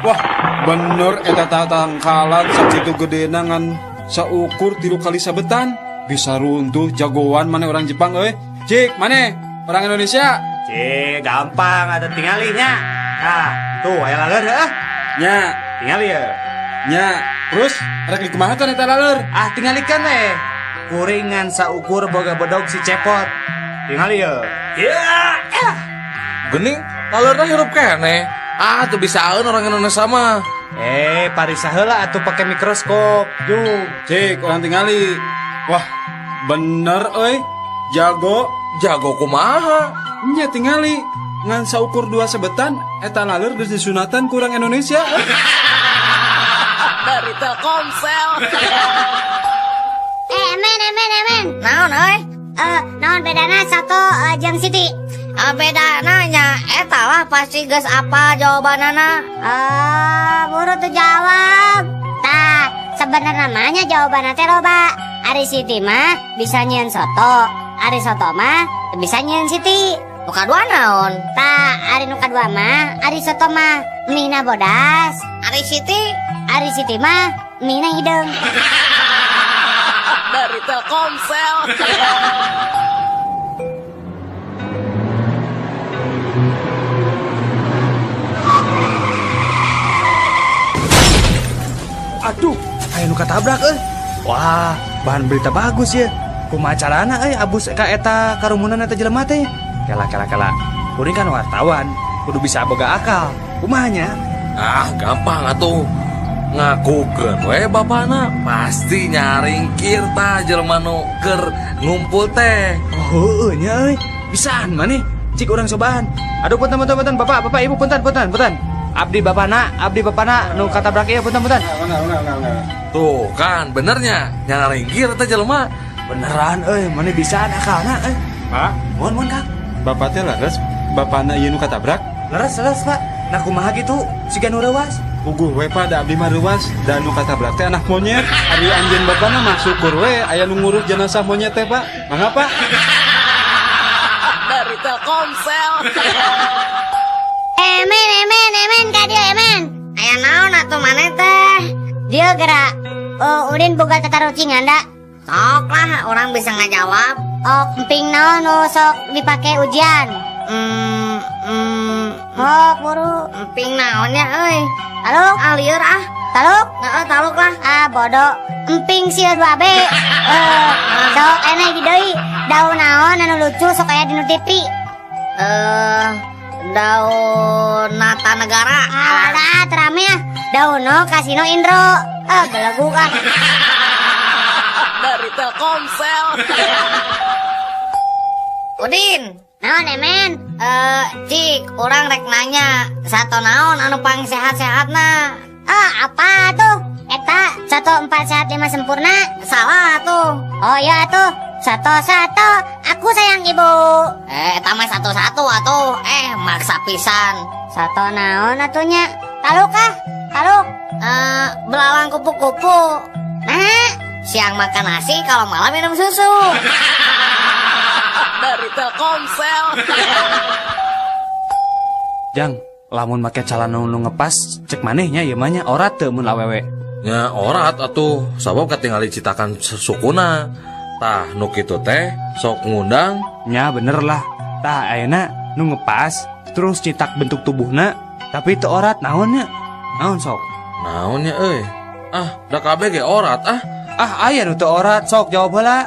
Wah, bener eta tatangkalan sakitu gedena ngan saukur 3 kali sabetan. Bisa runtuh jagoan mana orang Jepang euy. Cik, mana orang Indonesia? Cik, gampang atuh tingalinya. Nah, tuh aya laleur heuh. Nya, tingali ya. Nya, terus rek dikumaha teh eta laleur? Ah, tingalikeun we. Kuringan saukur boga bedog si cepot. Tingali ya. Ya. Gening, laleurna hirup keneh. Ah, teu bisaeun orang Indonesia mah. Parisa heula atuh pake mikroskop. Jung. Cik, orang tingali. Wah, bener euy. Jago. Jago kumaha? Nya tingali. Ngan saukur 2 sebetan eta laleur geus disunatan ku urang Indonesia. Dari Telkomsel. Emen. Naon euy? Naon bedana soto jeung Siti? Bedana nya eta lah pasti geus apa jawabanana. Buru tuh jawab. Tah, sebenarnya mah nya jawabanna teh loba. Ari Siti mah bisa nyieun soto, ari soto mah bisa nyieun Siti. Nu kadua naon? Tah, ari nu kadua mah ari soto mah mie-na bodas. Ari Siti? Ari Siti mah mie-na hideung. Dari Telkomsel. Aduh, aya nu katabrak euy. Wah, bahan berita bagus ya. Kumaha carana euy abus ka eta karumunan eta jelema teh? Kela kela kela. Kuring kan wartawan, kudu bisa boga akal. Kumaha nya? Ah, gampang atuh. Ngakukeun we bapana pasti nyaringkir tah jelema nu keur ngumpul teh. Oh, heueuh nya euy. Bisaan maneh. Cik urang cobaan. Aduh, punten, punten, punten, bapak, bapak, ibu, punten, punten, punten. Abdi bapana, abdi bapana nu katabrak ieu, punten-punten. Tuh kan benernya, nyana ringgir eta jelema. Beneran euy, mana bisa akalna euy. Pak, Mohon mohon, Kang. Bapak teh leres, bapana ieu nu katabrak? Leres leres, Pak. Nah, kumaha gitu siga nu reuas. Puguh we, Pak, da abdi mah reuas, da nu katabrak teh anak monyet. Ari anjeun bapana mah syukur we aya nu ngurus jenazah monyet teh, Pak. Mangga, Pak. Dari Telkomsel. Emen, emen, emen, ka dieu emen. Aya naon atuh maneh teh? Dieu geura. Oh, Udin boga tatarucingan da. Sok lah, urang bisa ngajawab. Oh, emping naon nu sok dipake ujian? Oh, buru. Emping naon ya euy? Taluk? Ah, lieur ah. Taluk? Heeh, taluk lah. Ah, bodoh. Emping sieun 2B. Eh, sok ene di deui. Daun naon anu lucu sok aya di nu TV? Eh, daun nata negara. Alah, terame ah. Daun no kasino Indro. Ah, belegu ah. Dari Telkomsel. Udin. Naon emen? Eh, cik, urang rek nanya, sato naon anu pang sehat-sehatna? Ah, apa tuh? Eta 1 4 sehat 5 sempurna. Salah tuh. Oh iya tuh. 1 1 aku sayang ibu. Eh, eta mah 1 1 atuh. Eh, maksa pisan. Sato naon atunya? Taluk ah? Taluk. Eh, belalang kupu-kupu. Nah, siang makan nasi, kalau malam minum susu. Dari Telkomsel. Jang, lamun make calana nu ngepas cek manehnya ieu mah nya orat teu mun awewe? Nya orat atuh, sabab katingali citakan sukuna. Tah nu kitu teh sok ngundang. Nya bener lah. Tah ayeuna nu ngepas terus citak bentuk tubuhna tapi teu orat naonnya? Naon sok? Naonnya euy? Ah, da kabeh ge orat ah. Ah, aya nu teu orat sok jawab heula.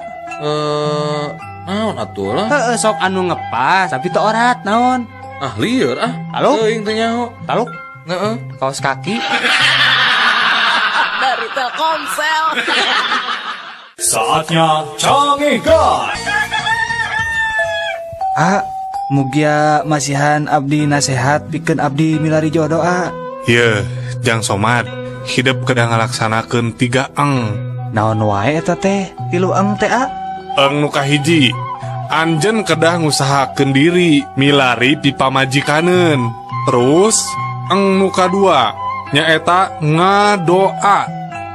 Naon atuh lah? Heeh, sok anu ngepas tapi teu orat naon? Ah, lieur ah. Taluk? Teuing teu nyaho. Taluk? Heeh. Kaos kaki. Dari Telkomsel. Saatnya Canggihkan. Ah, mugia masihan abdi nasehat pikeun abdi milari jodoh ah. Ye, Jang Somad, hidup kedah ngalaksanakeun 3 eng. Naon wae eta teh? 3 eng teh ah? Eng nu kahiji, anjeun kedah ngusahakeun diri milari pipamajikaneun. Terus eng nu kadua nyaeta ngadoa.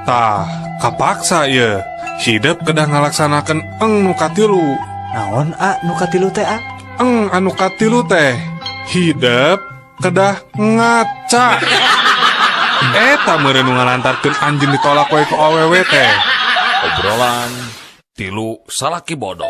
Tah, kapaksa ye. Hidup kedah ngalaksanakeun eng nu katilu. Naon a nu katilu teh a? Eng anu katilu teh hidup kedah ngaca. Eta meureun nu ngalantarkeun anjeun ditolak we ku awewe teh. Obrolan tilu salaki bodoh.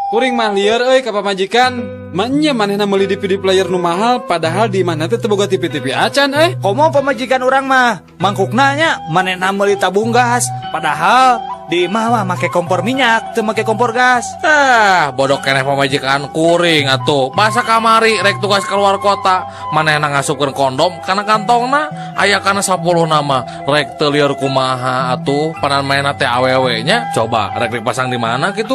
Kuring mah lieur euy ka pamajikan. Manya manehna meuli DVD player nu mahal padahal di mana teh teu boga TV-TV acan euy. Komo pamajikan urang mah mangkukna nya manehna meuli tabung gas padahal di imah mah make kompor minyak teu make kompor gas. Ah, bodoh keneh pamajikan kuring atuh. Basa kamari rek tugas keluar kota manehna ngasupkeun kondom kana kantongna aya kana 10 nama rek teu lieur kumaha atuh panan manehna teh awewe nya coba rek dipasang di mana kitu.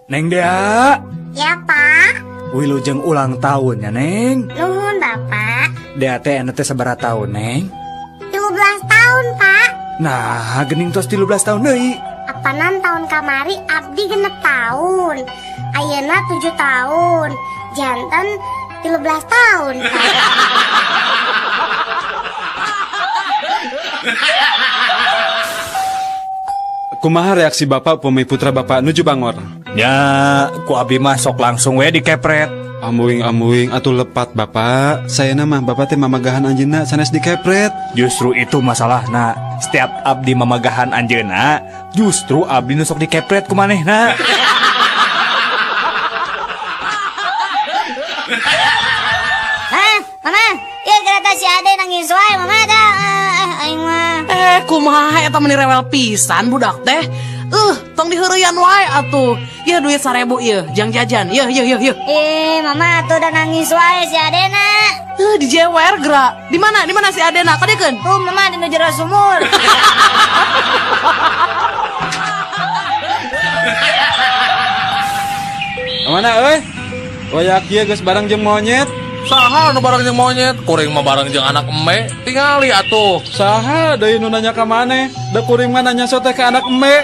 Neng Dea. Ya, Pak. Wilujeng ulang tahun ya, Neng. Nuhun, Bapak. Dea teh anu teh sabaraha tahun, Neng? 13 tahun, Pak. Nah, gening tos 13 tahun deui. Apanan tahun kamari abdi 6 tahun. Ayeuna 7 tahun. Janten 13 tahun, Pak. Kumaha reaksi bapak upami putra bapak nuju bangor? Ya, ku abdi mah sok langsung we dikepret. Ambuing-ambuing atuh lepat bapak. Sayana mah bapak teh mamagahan anjeunna sanes dikepret. Justru itu masalahna. Setiap abdi mamagahan anjeunna, justru abdi nu sok dikepret ku manehna. Hah, mama, ieu kereta si Ade nangis wae mama dah. Aing mah. Kumaha eta meni rewel pisan budak teh. Tong diheureyan wae atuh. Yeuh duit 1000 ieu, jang jajan. Yeuh yeuh yeuh yeuh. Mama atuh udah nangis wae si Adena. Dijewer geura. Di mana? Di mana si Adena? Kadekeun? Tuh mama di nu jero sumur. Waya kieu geus bareng jeung monyet. Saha nu bareng jeung monyet? Kuring mah bareng jeung anak eme. Tingali atuh. Saha deui nu nanya ka maneh? Da kuring mah nanya sote ka anak eme.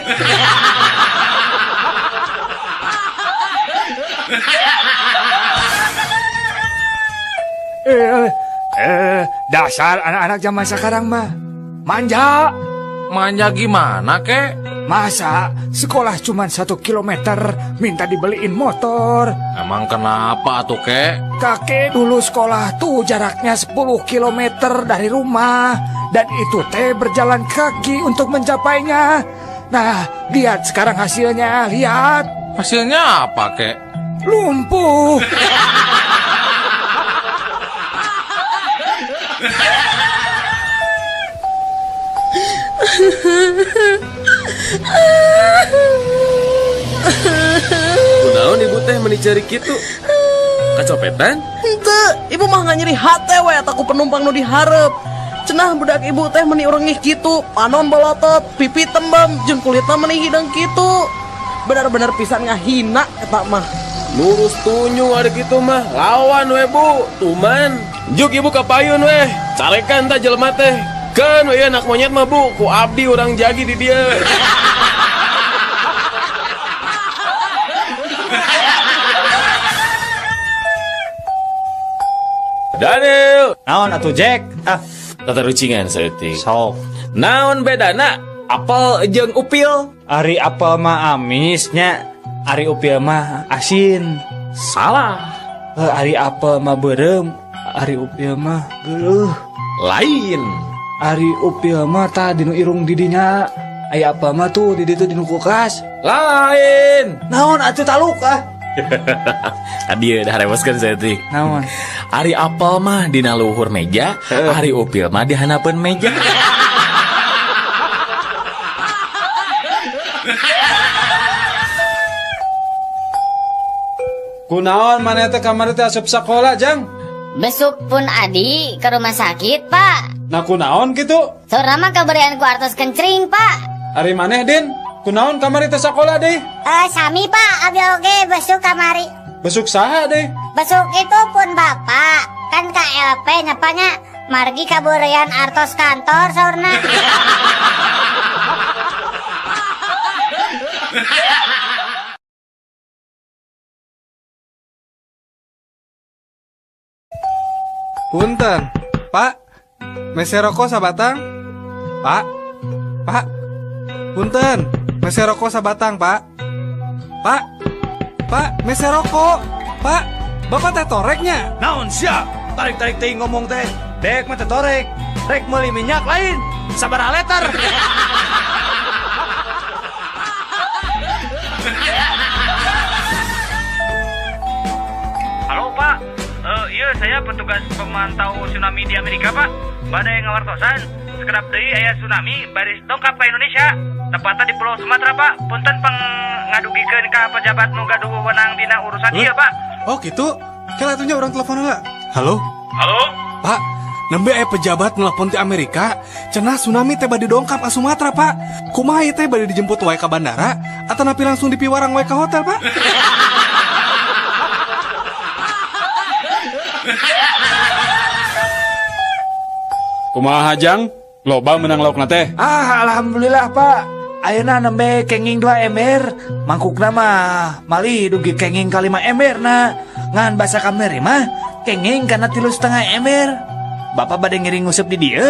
Eh, eh, dasar anak-anak zaman sekarang mah manja. Manja gimana, Kek? Masa sekolah cuma 1 kilometer minta dibeliin motor? Emang kenapa tuh, Kek? Kakek dulu sekolah tuh jaraknya 10 kilometer dari rumah. Dan itu teh berjalan kaki untuk mencapainya. Nah, lihat sekarang hasilnya, lihat. Hasilnya apa, Kek? Lumpuh. Kunaon ibu teh meni ceurik kitu? Kacopetan? Henteu, ibu mah nggak nyeri hate we eta ku penumpang nu dihareup. Cenah budak ibu teh meni urengih kitu, panon bolotot, pipi tembem, jeung kulitna meni hideung kitu. Benar-benar pisan ngahina eta mah. Lurus tunjung ari kitu mah, lawan we, Bu. Tuman. Juk ibu ka payun we. Carekan tah jelema teh. Keun we anak monyet mah, Bu, ku abdi urang jagi di dieu. Daniel. Naon atuh, Jack? Ah, tatarucingan saeutik. Sok. Naon bedana apel jeung upil? Ari apel mah amisnya, ari upil mah asin. Salah. Eh, ari apel mah beureum, ari upil mah geuleuh. Lain. Ari upil mah tah dinu irung didinya. Aya apel mah tuh di ditu dinu kulkas. Lain. Naon atuh, taluk ah. Tadi udah rewoskeun saeutik. Naon? Ari apel mah dina luhur meja, ari upil mah di handapeun meja. Kunaon maneh teh kamari teh asup sakola, Jang? Besuk pun adi ke rumah sakit, Pak. Nah, kunaon kitu? Saurna mah kaberean ku artos kencring, Pak. Ari maneh, Din? Kunaon kamari teh sakola deh? Eh, sami, Pak, abi oge besuk kamari. Besuk saha deh? Besuk itu pun bapak. Kan KLP nyapanya margi kaberean artos kantor saurna. Punten, Pak. Mese rokok sabatang? Pak. Pak. Punten, mese rokok sabatang, Pak. Pak. Pak, mese rokok. Pak, Bapak teh toreknya. Naon sia? Tarik-tarik teuing ngomong teh. Dek mah teh torek. Rek meuli minyak lain. Sabaraha liter? Halo, Pak, iya, saya petugas pemantau tsunami di Amerika, Pak. Bade ngawartosan, sakedap deui aya tsunami baris dongkap ke Indonesia. Tepatnya di Pulau Sumatera, Pak. Punten pang ngadugikeun ka pejabat nu gaduh wewenang dina urusan ieu, Pak. Oh gitu? Kela atuh nya, urang telepon lah. Halo? Halo? Pak, nembe aya pejabat nelpon ti Amerika, cenah tsunami teh bade dongkap ka Sumatera, Pak. Kumaha ieu teh, bade dijemput wae ka bandara atau napi langsung dipiwarang wae ka hotel, Pak? Kumaha, Jang? Loba menang laukna teh. Ah, alhamdulillah, Pak. Ayeuna nembe kenging 2 ember, mangkukna mah malih dugi kenging ka 5 ember na. Ngan basa kamari mah kenging kana 3,5 ember. Bapak bade ngiring nguseup di dieu?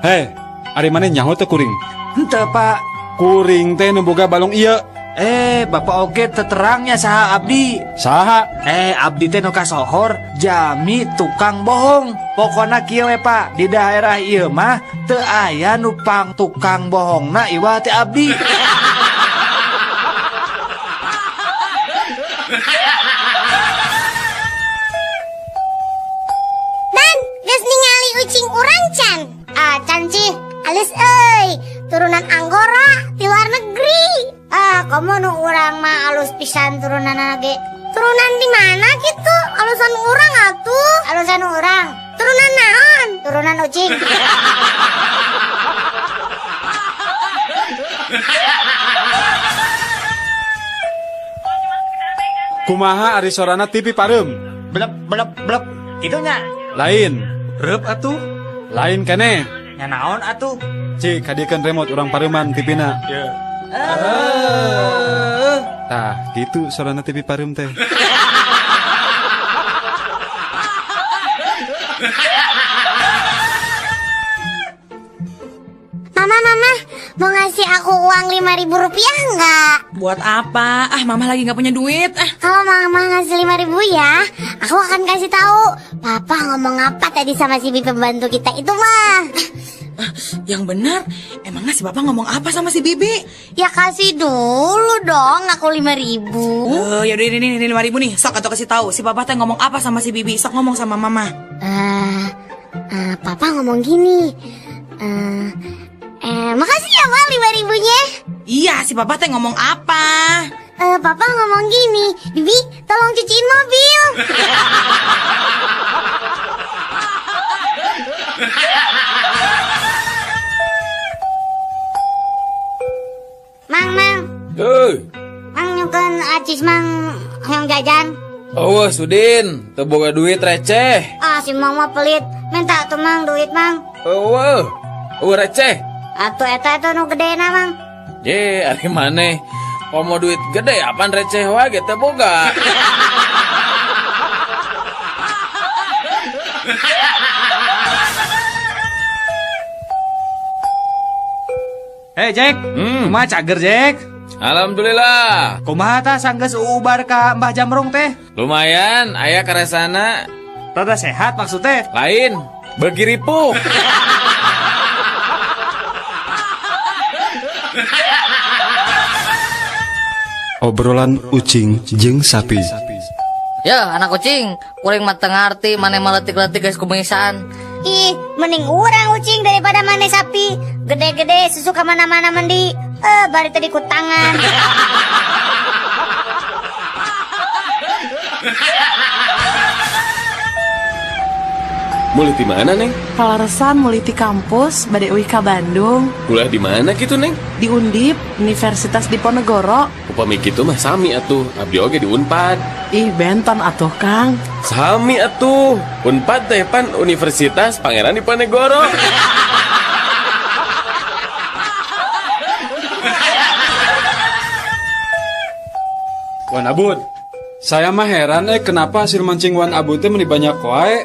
Hei, ari maneh nyaho teh kuring? Henteu, Pak. Kuring teh nu boga balong ieu. Eh, Bapak oge teu terangnya saha abdi. Saha? Eh, abdi teh nu kasohor jami tukang bohong. Pokona kieu we, Pak, di daerah ieu mah teu aya nu pang tukang bohongna iwal ti abdi. Dan, geus ningali ucing urang can? Acan sih, alus euy, turunan Anggora di luar negeri. Ah, komo nu urang mah alus pisan turunan ge. Turunan di mana gitu? Alusan urang atuh. Alusan urang. Turunan naon? Turunan ucing. Kumaha ari sorana TV pareum? Blep blep blep. Kitu nya. Lain. Reup atuh. Lain keneh. Nya naon atuh? Cik, kadiekeun remote urang pareuman TV-na. Ye. Tah, gitu sorana TV pareum teh. Mama, mama, mau ngasih aku uang Rp5.000 nggak? Buat apa? Ah, mama lagi nggak punya duit. Ah. Kalau mama ngasih 5.000 ya, aku akan kasih tahu. Papa ngomong apa tadi sama si bibi pembantu kita itu mah? Yang benar, emangnya si Bapak ngomong apa sama si Bibi? Ya kasih dulu dong aku 5.000. Yaudah ini 5.000 nih. Sok atau kasih tahu si Papa teh ngomong apa sama si Bibi. Sok ngomong sama Mama. Papa ngomong gini. Makasih ya Ma 5.000-nya. Iya, si Papa teh ngomong apa? Papa ngomong gini, Bibi tolong cuciin mobil. Mang, mang. Mang nyukeun acis mang hayang jajan. Oh, Sudin, teu boga duit receh. Ah, si Mang mah pelit. Minta tuh Mang duit, Mang. Eueuh. Eueuh receh. Atuh eta eta nu gedena, Mang. Ye, ari maneh komo duit gede apaan receh wae ge teu boga. Hei Jack, kumaha cager Jack? Alhamdulillah. Kumaha tah sanggeus uubar ka Mbah Jamrong teh? Lumayan, aya karesana. Rada sehat maksudnya? Lain, beuki ripuh. Obrolan ucing jeung sapi. Ya, anak kucing, kuring mah teu ngarti maneh mah leutik-leutik geus kumisan. Ih, mending urang ucing daripada maneh sapi. Gede-gede susu ka mana-mana mandi. Bari tadi ku tangan. Mulai di mana, Neng? Palaresan mulai di kampus, bade uih ka Bandung. Kuliah di mana gitu, Neng? Di Undip, Universitas Diponegoro. Upami kitu mah sami atuh, abdi oge di Unpad. Ih, benton atuh, Kang. Sami atuh, Unpad teh pan Universitas Pangeran Diponegoro. Wan Abud, saya mah heran kenapa hasil mancing Wan Abud teh meni banyak wae.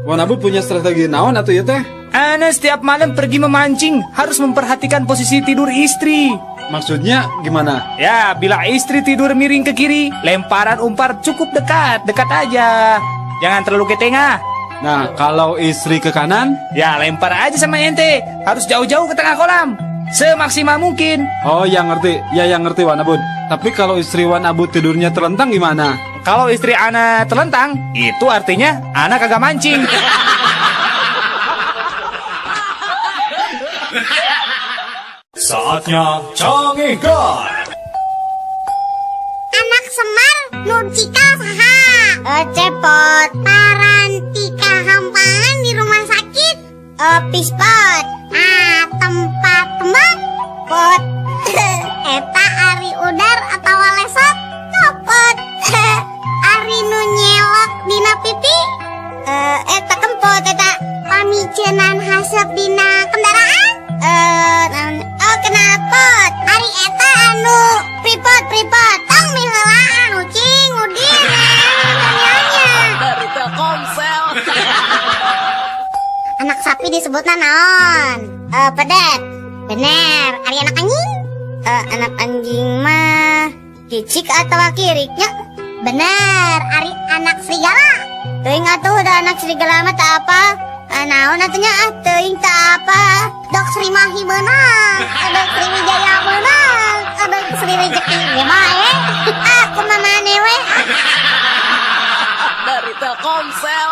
Wan Abud punya strategi naon atuh ieu teh? Ana setiap malam pergi memancing harus memperhatikan posisi tidur istri. Maksudnya gimana? Ya, bila istri tidur miring ke kiri, lemparan umpar cukup dekat, dekat aja. Jangan terlalu ke tengah. Nah, kalau istri ke kanan? Ya, lempar aja sama ente. Harus jauh-jauh ke tengah kolam. Semaksimal mungkin. Oh, yang ngerti. Ya, yang ngerti Wan Abud. Tapi kalau istri Wan Abud tidurnya telentang gimana? Kalau istri ana telentang, itu artinya ana kagak mancing. Saatnya Cangehgar. Anak Semar Nurcika saha? Cepot. Parantika hampangan di rumah sakit. Pispot. Ah, tempat tembak. Pot. Eta ari udar atau lesot. Copot. Ari nu nyelok dina pipi. Eta kempot eta. Pamicenan hasep dina kendaraan. Oh kenapot. Ari eta anu pripot pripot. Tong miheulaan ucing udin. Dari Telkomsel. Anak sapi disebutna naon? Pedet. Bener. Ari anak anjing? Anak anjing mah cicik atau kiriknya? Bener. Ari anak serigala. Teuing atuh udah anak serigala mah tak apa. Naon atunya ah teuing tak apa. Dok Sri Mahi beunang, dok Sri Wijaya beunang, dok Sri Rezeki ge bae. Aku mah maneh we. Dari Telkomsel.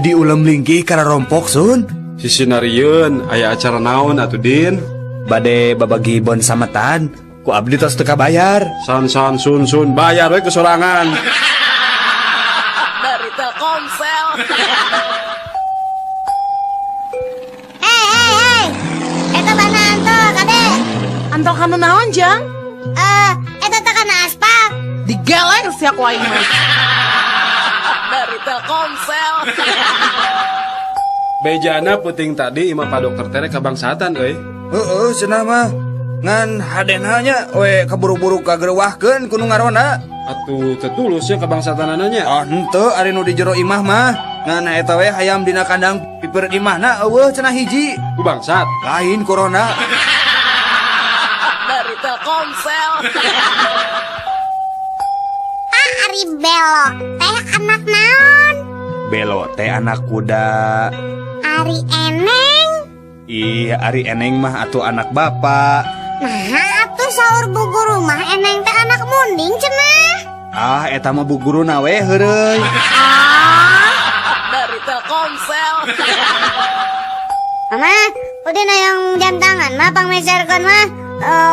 Di ulem lingkih kana rompok sun. Sisinarieun aya acara naon atuh Din? Bade babagi bon sametan, ku abdi tos teu kabayar. San san sun sun bayar we kesorangan. Dari Telkomsel. Hei hei hei. Eta bana anto kade. Anto kana naon, Jang? Eta teh kana aspal. Digeleng sia ku aing mah. Dari Telkomsel. Bejana peuting tadi imah Pak Dokter teh rek kabangsatan euy. Heeh, cenah mah. Ngan hadena nya we kaburu-buru kagerewahkeun ku nu ngaronda. Atuh teu tulus nya kabangsatanana nya. Ah, henteu ari nu di jero imah mah. Ngan eta we hayam dina kandang piper imahna euweuh cenah hiji. Ku bangsat. Lain corona. Dari Telkomsel. Ah, ari Belo teh anak naon? Belo teh anak kuda. Ari Eneng. Ih, ari Eneng mah atuh anak bapak. Nah, atuh saur bu guru mah Eneng teh anak munding cenah. Ah, eta mah bu guruna we heureuy. Dari Telkomsel. Mama, Udin hayang jam tangan mah pangmeserkeun mah.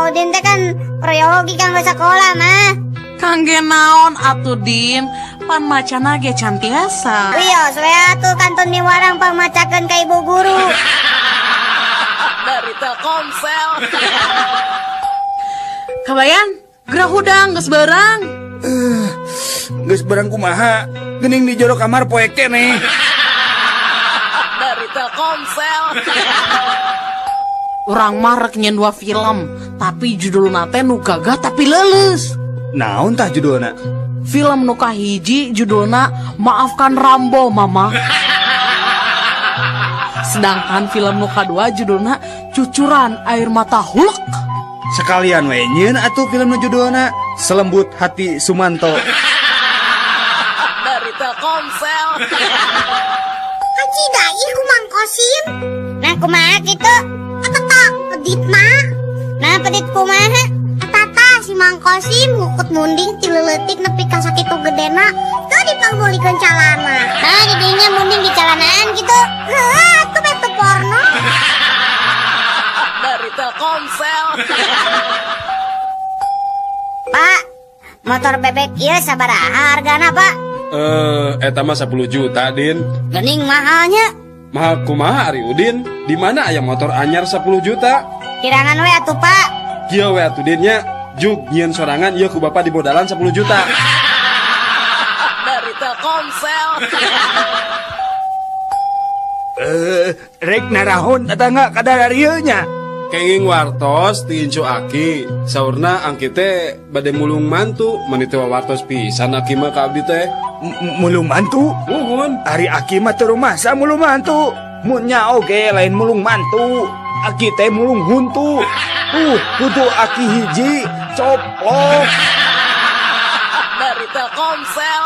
Udin teh kan peryogi kanggo sekolah mah. Kangge naon atuh Din? Pan macana ge can tiasa. Wios we atuh kantun miwarang pangmacakeun ka ibu guru. Dari Telkomsel. Kabayan, geura hudang geus beurang. Geus beurang kumaha? Geuning di jero kamar poek keneh. Dari Telkomsel. Urang mah rek nyieun dua film, tapi judulna teh nu gagah tapi leuleus. Naon tah judulna? Film nu kahiji judulna Maafkan Rambo Mama. Sedangkan film nu kadua judulna Cucuran Air Mata Hulk. Sekalian we nyieun atuh film nu judulna Selembut Hati Sumanto. Dari Telkomsel. Kacida ih ku Mang Kosim. Nah, kumaha kitu? Eta tah peditna. Nah, pedit kumaha? Eta tah si Mang Kosim ngukut munding ti leuletik nepi ka sakitu gedena teu dipangmeulikeun calana. Nah, didinya munding di calanaan gitu. Heuh, atuh bete porno. Dari Telkomsel. Pak, motor bebek ieu sabaraha hargana, Pak? Eh, eta mah 10 juta, Din. Gening mahalnya. Mahal kumaha ari Udin? Di mana aya motor anyar 10 juta? Kirangan we atuh, Pak. Kieu we atuh Din nya. Jug nyieun sorangan ieu ku bapak dibodalan 10 juta. Dari Telkomsel. Eh, rek narahon tetangga kadar nya. Kenging wartos ti incu Aki. Saurna angki teh bade mulung mantu, meni teu wartos pisan Aki mah ka abdi teh. Mulung mantu? Muhun. Ari Aki mah teu rumasa mulung mantu. Mun nya oge lain mulung mantu. Aki teh mulung huntu. Huntu Aki hiji coplok. Dari Telkomsel.